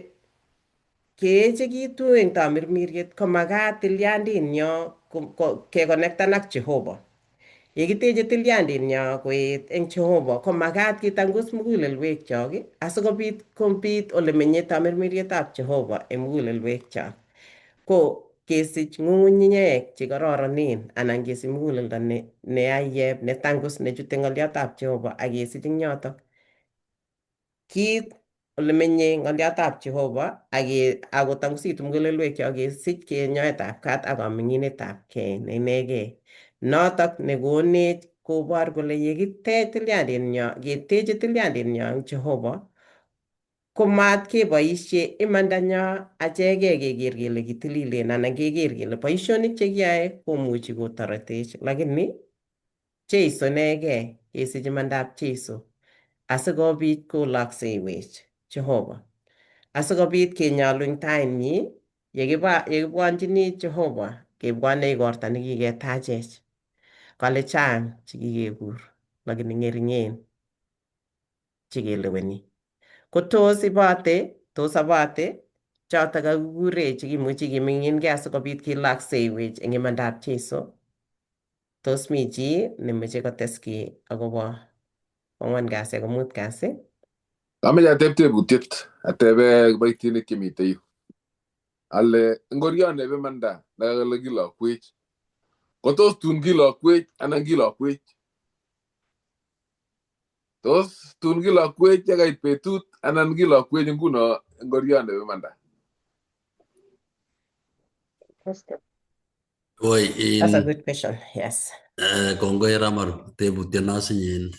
keechekitu eng tamirmiriet komakat tilyandinyo kekonektan ak Jehova. Yekiteche tilyandinyo koet eng Jehova komakat kitangus mugulelwekyok asikobit kobit ole menye tamirmirietab Jehova eng mugulelwekyok. Ko kesich ng'ung'unyek chekororonen anan kesich muguleldo neayep netangus nechute ng'oliotab Jehova ak kesich eng yotok kit ole menye ng'oliotab Jehova ak kotangusitu mugulelwekyok kesich nyoetab kat ak kaming'inetab kei ne inegei. Notok nekonech kobor kole yekitech tilyandinyo keteche tilyandinyo eng Jehova komat keboisie imandanyo achegei keker kele kitililen anan keker kele boisionik chekiyoe komuchi kotoretech lakini Jesu inegei kesich imandab Jesu asikobit kolokseiwech Jehova asikobit kenyolu eng tainyi yekibwonchini Jehova kebwone igorta nekiketachech. Kale chang chekikekur lakini ng'ering'en chekeleweni. Ko tos ibote tos abote chotok kakikure chekimuchi kiming'inkei asikobit kilokseiwech eng imandab Jesu. Tos mi chi nemeche kotes kiy akobo kwang'wan kasi ak komut kasi? Kameche ateb tebutiet atebe kiboitinik chemite yu. Ale ngoriot nebo imanda nekakile kilokwech. Kotos tun kilokwech anan kilokwech? Tos tun kilokwech yekait betut anan kilokwech nguno ngoriot nebo imanda? Oi, That's a in good question. Yes. Kongoi Ramaru, tebutiet nosinyin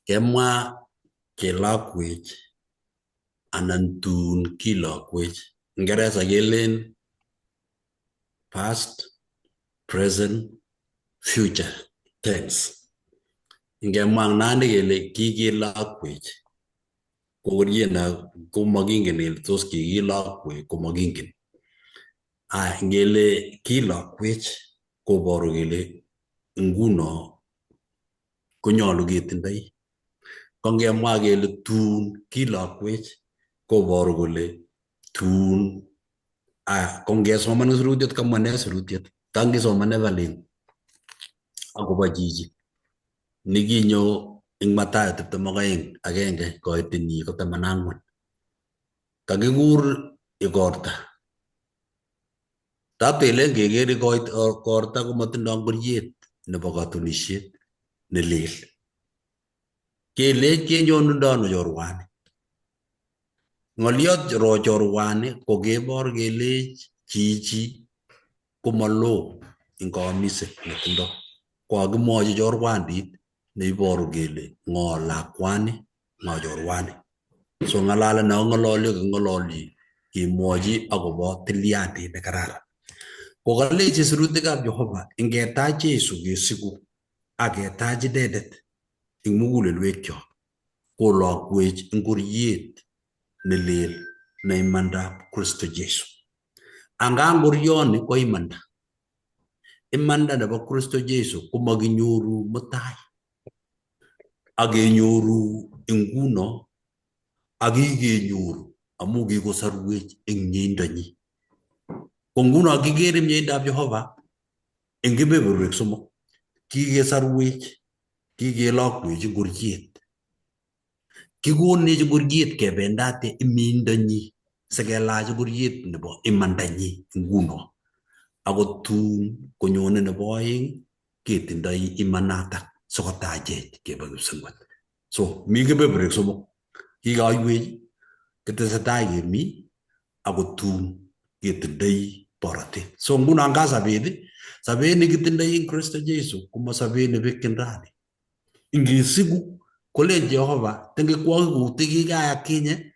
kemwa kilokwech anan tun kilokwech. Ingeresa kelen past, present, future tense. Ingemwa ang Nandi kele kikilokwech ko koriena komakingen kele tos kikilokwech komakingen. Aya ngele kilokwech koboru kele nguno konyolu ketindoi. Ko ngemwa kele tun kilokwech koboru kole tun aya ko ngesoman sirutiet kamwa nee sirutiet kangisoman Evelyn akobo chichi nekinyo eng Mathayo 22:1 koitenyi ko 14. Kakikur igorta. Tatelen keker igorta komatindoi ngoriet nebo katunisiet ne lel. Kelech kenyonundo ano chorwani. Ng'oliot ro chorwani ko kebor kelech chichi komaloo eng kaamise netindo. Kokakimwochi chorwandit neiboru kele ng'o lakwani ng'o chorwani. So ng'alalet ne kang'ololi kang'ololi kemwochi akobo tilyandit nekararan. Kokalechi sirutikab Jehova ingetach Jesu kesiku ak ketach inendet eng mugulelwekyok kolokwech ngoriet nelel ne imandab Kristo Jesu. Anga ngorioni ko imanda. Imanda nebo Kristo Jesu komakinyoru mutai ak kenyoru nguno ak kikenyoru amu kikosorwech eng mieindonyi. Ko nguno kikere mieindab Jehova eng kebeberwek somok. Kikesorwech, kikelokwech ngoriet. Kikonech ngoriet kebendate imieindonyi sikelach ngoriet nebo imandanyi nguno. Ako tun konyone nebo oeng ketindoi imanatak sikotachech kebe kipsengwet. So mi kebeberwek somok. Kikoiwech, kitesetai kemi ako tun ketindoi borotet. So nguno nga sobet, sobet nekitindoi eng Kristo Jesu komo sobet nebekyin rani. Ingisiku kolen Jehova tengekwokik kikayai akinye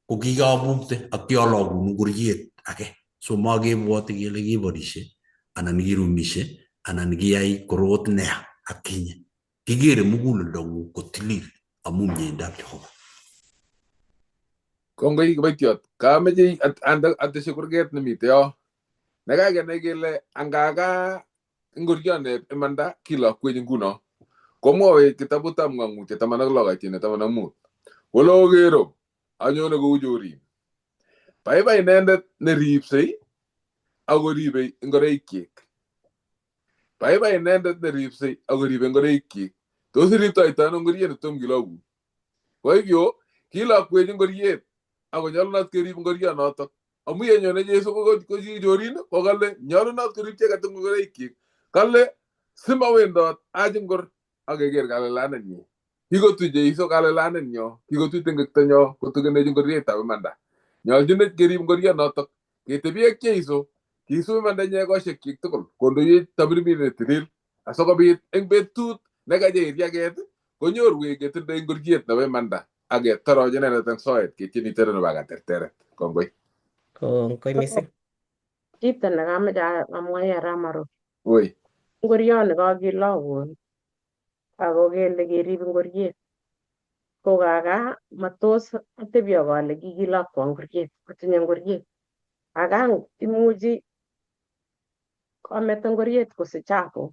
ko kikabukte ak kiologun ngoriet age. So makebwoti kele kiborishe anan kirumishe anan kiyai korot neya akinye. Kikere muguleldong'ung kotilil amu mieindab Jehova. Kongoi kiboitiot, kameche atesyi kurget nemite yo. Nekakenai kele angaka ngoriot imanda kilokwech nguno. Komwowech kitabutab Ng'ang'utiet 16 kaityene 15. Kole okero anyone kou chorin. Baibai inendet neripsei akoribei ngoroikyik. Baibai inendet neripsei akoribei ngoroikyik. Tos iriptoito ano ngoriet netom kilogun? Kwa hivyo kilokwech ngoriet ako nyolunot kerib ngorionotok. Amu yenyone Jesu ko chorin kokale nyolunot korib chi age tugul ngoroikyik. Kale simawendot ach ngor ak keker kalelanenyi. Kikotui Jeiso kalelanenyo, kikotui tengektonyo kotukenech ngorietab imanda. Nyoljinech kerib ngorionotok. Ketebi ak Jeiso, kisub imandanyi ekoshekyik tugul kondoiwech tamirmiret netilil asikobit eng betut nekachei riaket konyorwech ketindoi ngoriet nebo imanda ak ketoroch inendet eng soet ketyeni tero nebo katerteret. Kongoi. Kongoi mising. Kito nekameche amwai Ramaru. Oi. Ngorioni kakilokun ako kele kerib ngoriet. Ko kaka matos atebi ak ale kikilokwo ngoriet, atinye ngoriet. Aka imuchi ameto ngoriet kosich chafu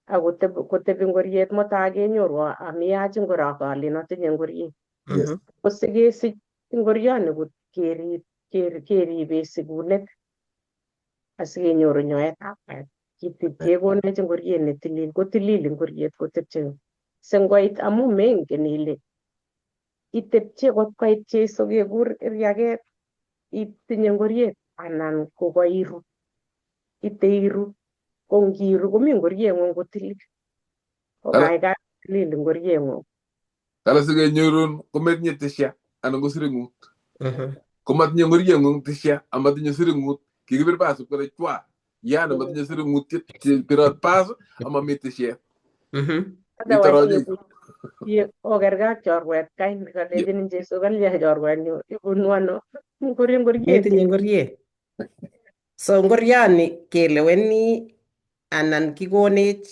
ak kotebi ngoriet mutai kenyorwo amiyach ngoro ak alen atinye ngoriet. Yes. Ko sikesich ngorioni ko keribe sikunet asikenyoru nyoetab kat. Kekonech ngoriet netilil, kotilil ngoriet kotepche singoit amu mengen ile Itepche kot koit Jesu kekur riaket itinye ngoriet anan ko kairu. Ite iru ko ngiru komi ngorieng'ung kotilil. Ko kaikai kotilil ngorieng'ung. Kale sikenyorun kometinye tisha anan ko siringut. Komatinye ngorieng'ung tisha amatinye siringut kikibir pas kole chwa yani matinye siringutiet birot pas amami tishet. Otherwise okerkei ak chorwet kai nekalenjinin Jesu kalya chorwenyu ibunu ano ngori ngoriet. Metinye ngoriet. So ngorioni keleweni anan kikonech.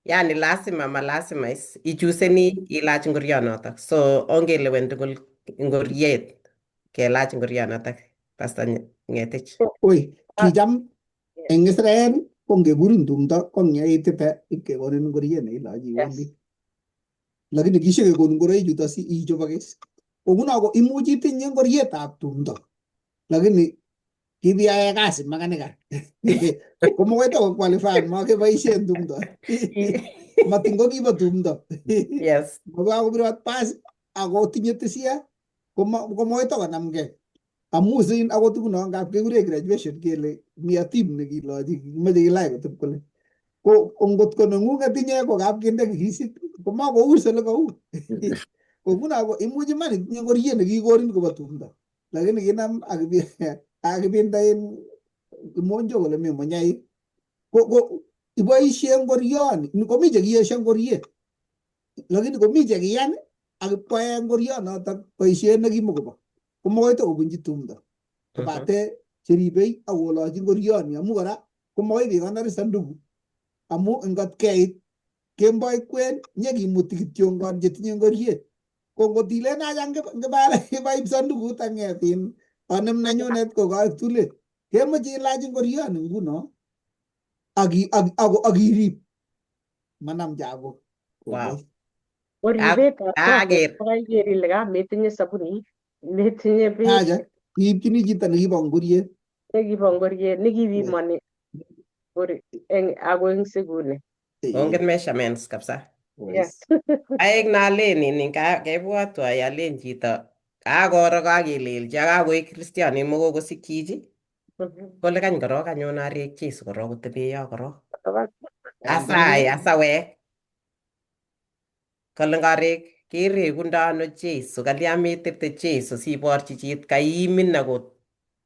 Yani lazima ma lazima is ichuseni ilach ngorionotok. So ongelewen tugul ngoriet kelach ngorionotok Pastor Ngetich. Oi, kicham eng Israel ko ngekurin tumdo ko ngeitite ipkekonin ngoriet neilochi iwendi. Lakini kishekekonin ngoroik chuto si ichobokis. Ko nguno ko imuch itinye ngorietab tumdo. Lakini kibiyae kasi makanika. Komokoi to qualify makeboisien tumdo. Matin ko kibo tumdo. Yes. Kokakobirot pas ako tinye tisia komokoi to konamgei. Amu sin akot nguno ngap kekure graduation kele mi a team nekilochi kimoche kilach kotep kole. Ko ngot ko neng'ung'et inye ko kap kinde kisit komakou ole kou. Ko nguno ko imuch iman itinye ngoriet nekikonin kobo tumdo. Lakini kinam akibinde en kimonjo kole mi munyaik. Ko iboisie ngorioni komi chekiesho ngoriet. Lakini komi chekiyan ak ipkwae ngorionotok boisiet nekimokobo. Komokoi tokobunchi tumdo. Kobate cheribei ak kolochi ngorioni amu kora komokoi kekonor sanduku. Amu ngot keit kemboi kwen nyekimuti kityongon chetinye ngoriet. Ko ngot ilen acha ngibaib sandukut ang'et in anem nenyunet ko kaek tulet. Kemoche ilach ngorioni nguno ak irib manam chabuk. Wow. Ko ribetab Aker. iker ile kametinye sabunit, metinye beek Acha iipchini chito nekibo ngoriet. nekibo ngoriet nekipimoni eng ako eng sikuni. Ongen measurements kabisa. Yes. Aek nalen ini kebwatwa alen chito kakoro kakelelchi ak kakoik kristianik mokokosikyi chi kole kany korok anyon arek Jesu korok kotebe yo korok. Asai asawek. Kole ngarek kerekundo ano Jesu kalya metepte Jesu siborchi chit kaimin ako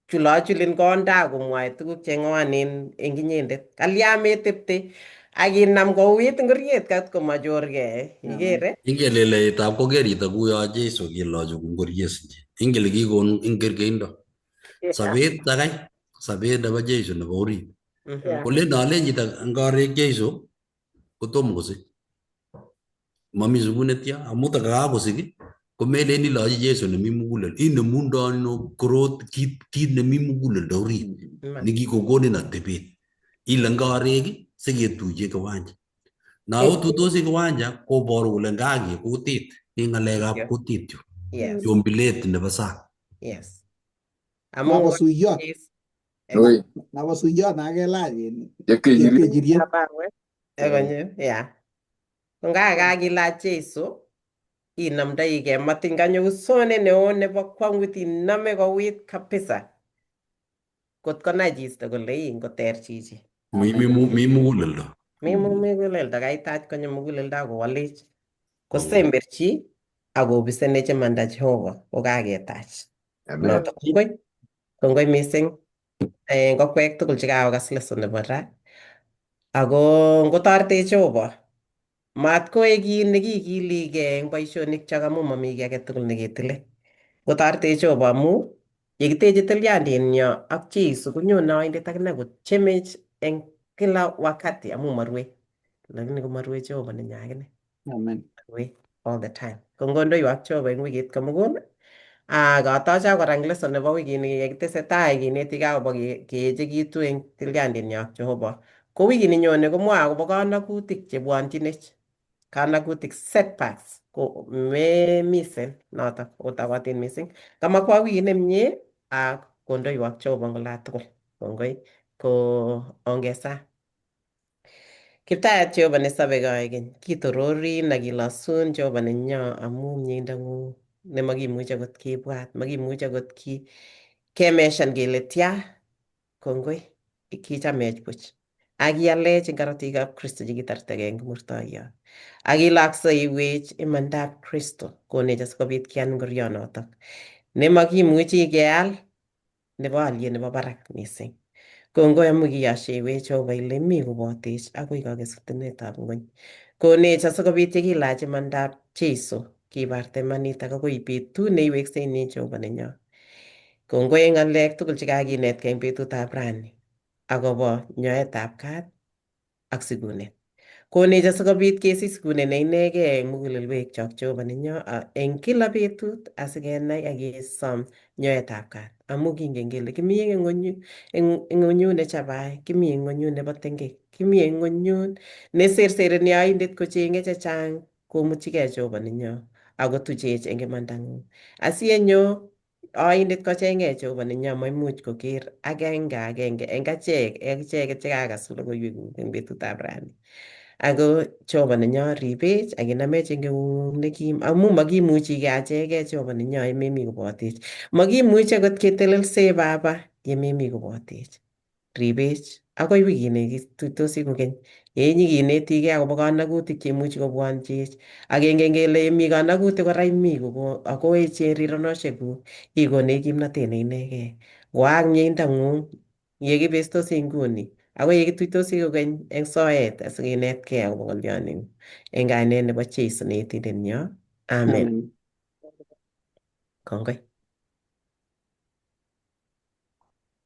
chulochulin konda akomwae tuguk cheng'wanen eng inyendet. Kalya metepte ak inam kouit ngoriet kat komachorkei ikere. Ingen ile tab koker chito kuyo Jesu kilochu ngoriet sinche. Ingen ile kikon eng kerkeindo. Sobet akai, sobet nebo Jesu nebo orit. Kole nalen chito ngorek Jesu kotomo kosich. Mami sukunet ya, amu takakakosich komelen ilochi Jesu nemi mugulel. Inemundo ano korot kit nemi muguleldo orit nekikokonin atebet. Ile ngorek siketuche kiwanja. Na otutosi kiwanja koboru kole ngake kutit eng ng'alekab kutit yu. Yes. Chombilet nebo sang. Yes. Nabo suiyot. Oi. Nabo suiyot nakelach en Chepkechiriet. Ekonyo, yeah. Ko ngakakilach Jesu inamdoigei matin kanyo usone neo nebo kwang'ut iname kowit kabisa. Kot konai chisto kole ii ngoter chichi. Mi muguleldo. Mi muguleldo kaitach konyo muguleldo akowalech. Kosemberchi akobisenech imanda Jehova kokaketach. Noto kongoi. Kongoi missing ngokwek tugul chekakokas lesson nebo ra. Ako ngotoretech Jehova mat koek kit nekikiligei eng boisionik chok amu mami kiy age tugul neketile. Ngotoretech Jehova amu yekiteche tilyandinyo ak Jesu konyone oindet akine kotyemech eng kila wakati amu marue. Lakini komarue Jehova nenyo akine. Amen. Marue all the time. Kongondoiwo ak Jehova eng wikit komugul. Katocha kora eng lesson nebo wikini yekitesetai kinetikei akobo keechekitu eng tilyandinyo ak Jehova. Ko wikini nyone komwoe akobo kanakutik chebwonchinech. Kanakutik setbacks ko memisen notok otobotin missing. Kamakwa wikit nemie ak kondoiwo ak Jehova eng olatugul. Kongoi ko ongesa. Kiptayat Jehova nesobe koikeny, kitororin ak kilosun Jehova nenyo amu mieindang'ung nemakimuchi akot kibwat, makimuchi akot kemeshan kele tia. Kongoi, kichamech buch. Ak kialech eng korotikab Kristo chekitartakei eng kimurtoiyot. Ak ilokseiwech imandab Kristo konech asikobit kial ngorionotok nemakimuchi keal nebo aliet nebo barak mising. Kongoi amu kiyosiewech Jehova ile mi kobotech akoi kakesutunetab ng'ony. Konech asikobit yekilach imandab Jesu kibarta imanitak akoi betut neiweksei inye Jehova nenyo. Kongoi eng ng'alek tugul chekakinetkei eng betutab rani akobo nyoetab kat ak sikunet. Konech asikobit kesich sikunet ne inegei eng mugulelwekchok Jehova nenyo eng kila betut asikenai ak kesom nyoetab kat. Amu kingen kele kimi eng ng'onyut nechabai, kimi eng ng'onyut nebo tengek, kimi eng ng'onyut nesersereni oindet kocheng'e chechang komutyigei Jehova nenyo akotuchech eng imandang'ung. Asiyenyo oindet kocheng'e Jehova nenyo maimuch koker agenge agenge eng achek ak icheket chekakas logoiwekuk eng betutab rani. Ako Jehova nenyo ribech ak inamech eng eung'ung nekim amu makimuchigei achegei Jehova nenyo yememi kobotech. Makimuchi akot ketelelse Baba yememi kobotech. Ribech akoi wikini kituitosi kokeny. Yenyikinetigei akobo kanagutik cheimuchi kobwonchech. Ak kengen kele yemi kanagutik kora imi ako echen rironoshekuk ikonech kimnatet ne inegei. Ngoak mieindang'ung yekibestosi nguni akoi yekituitosi kokeny eng soet asikinetkei akobo ng'olyoning'ung. Eng kainet nebo Jesu neetindet nyo. Amen. Amen. Kongoi.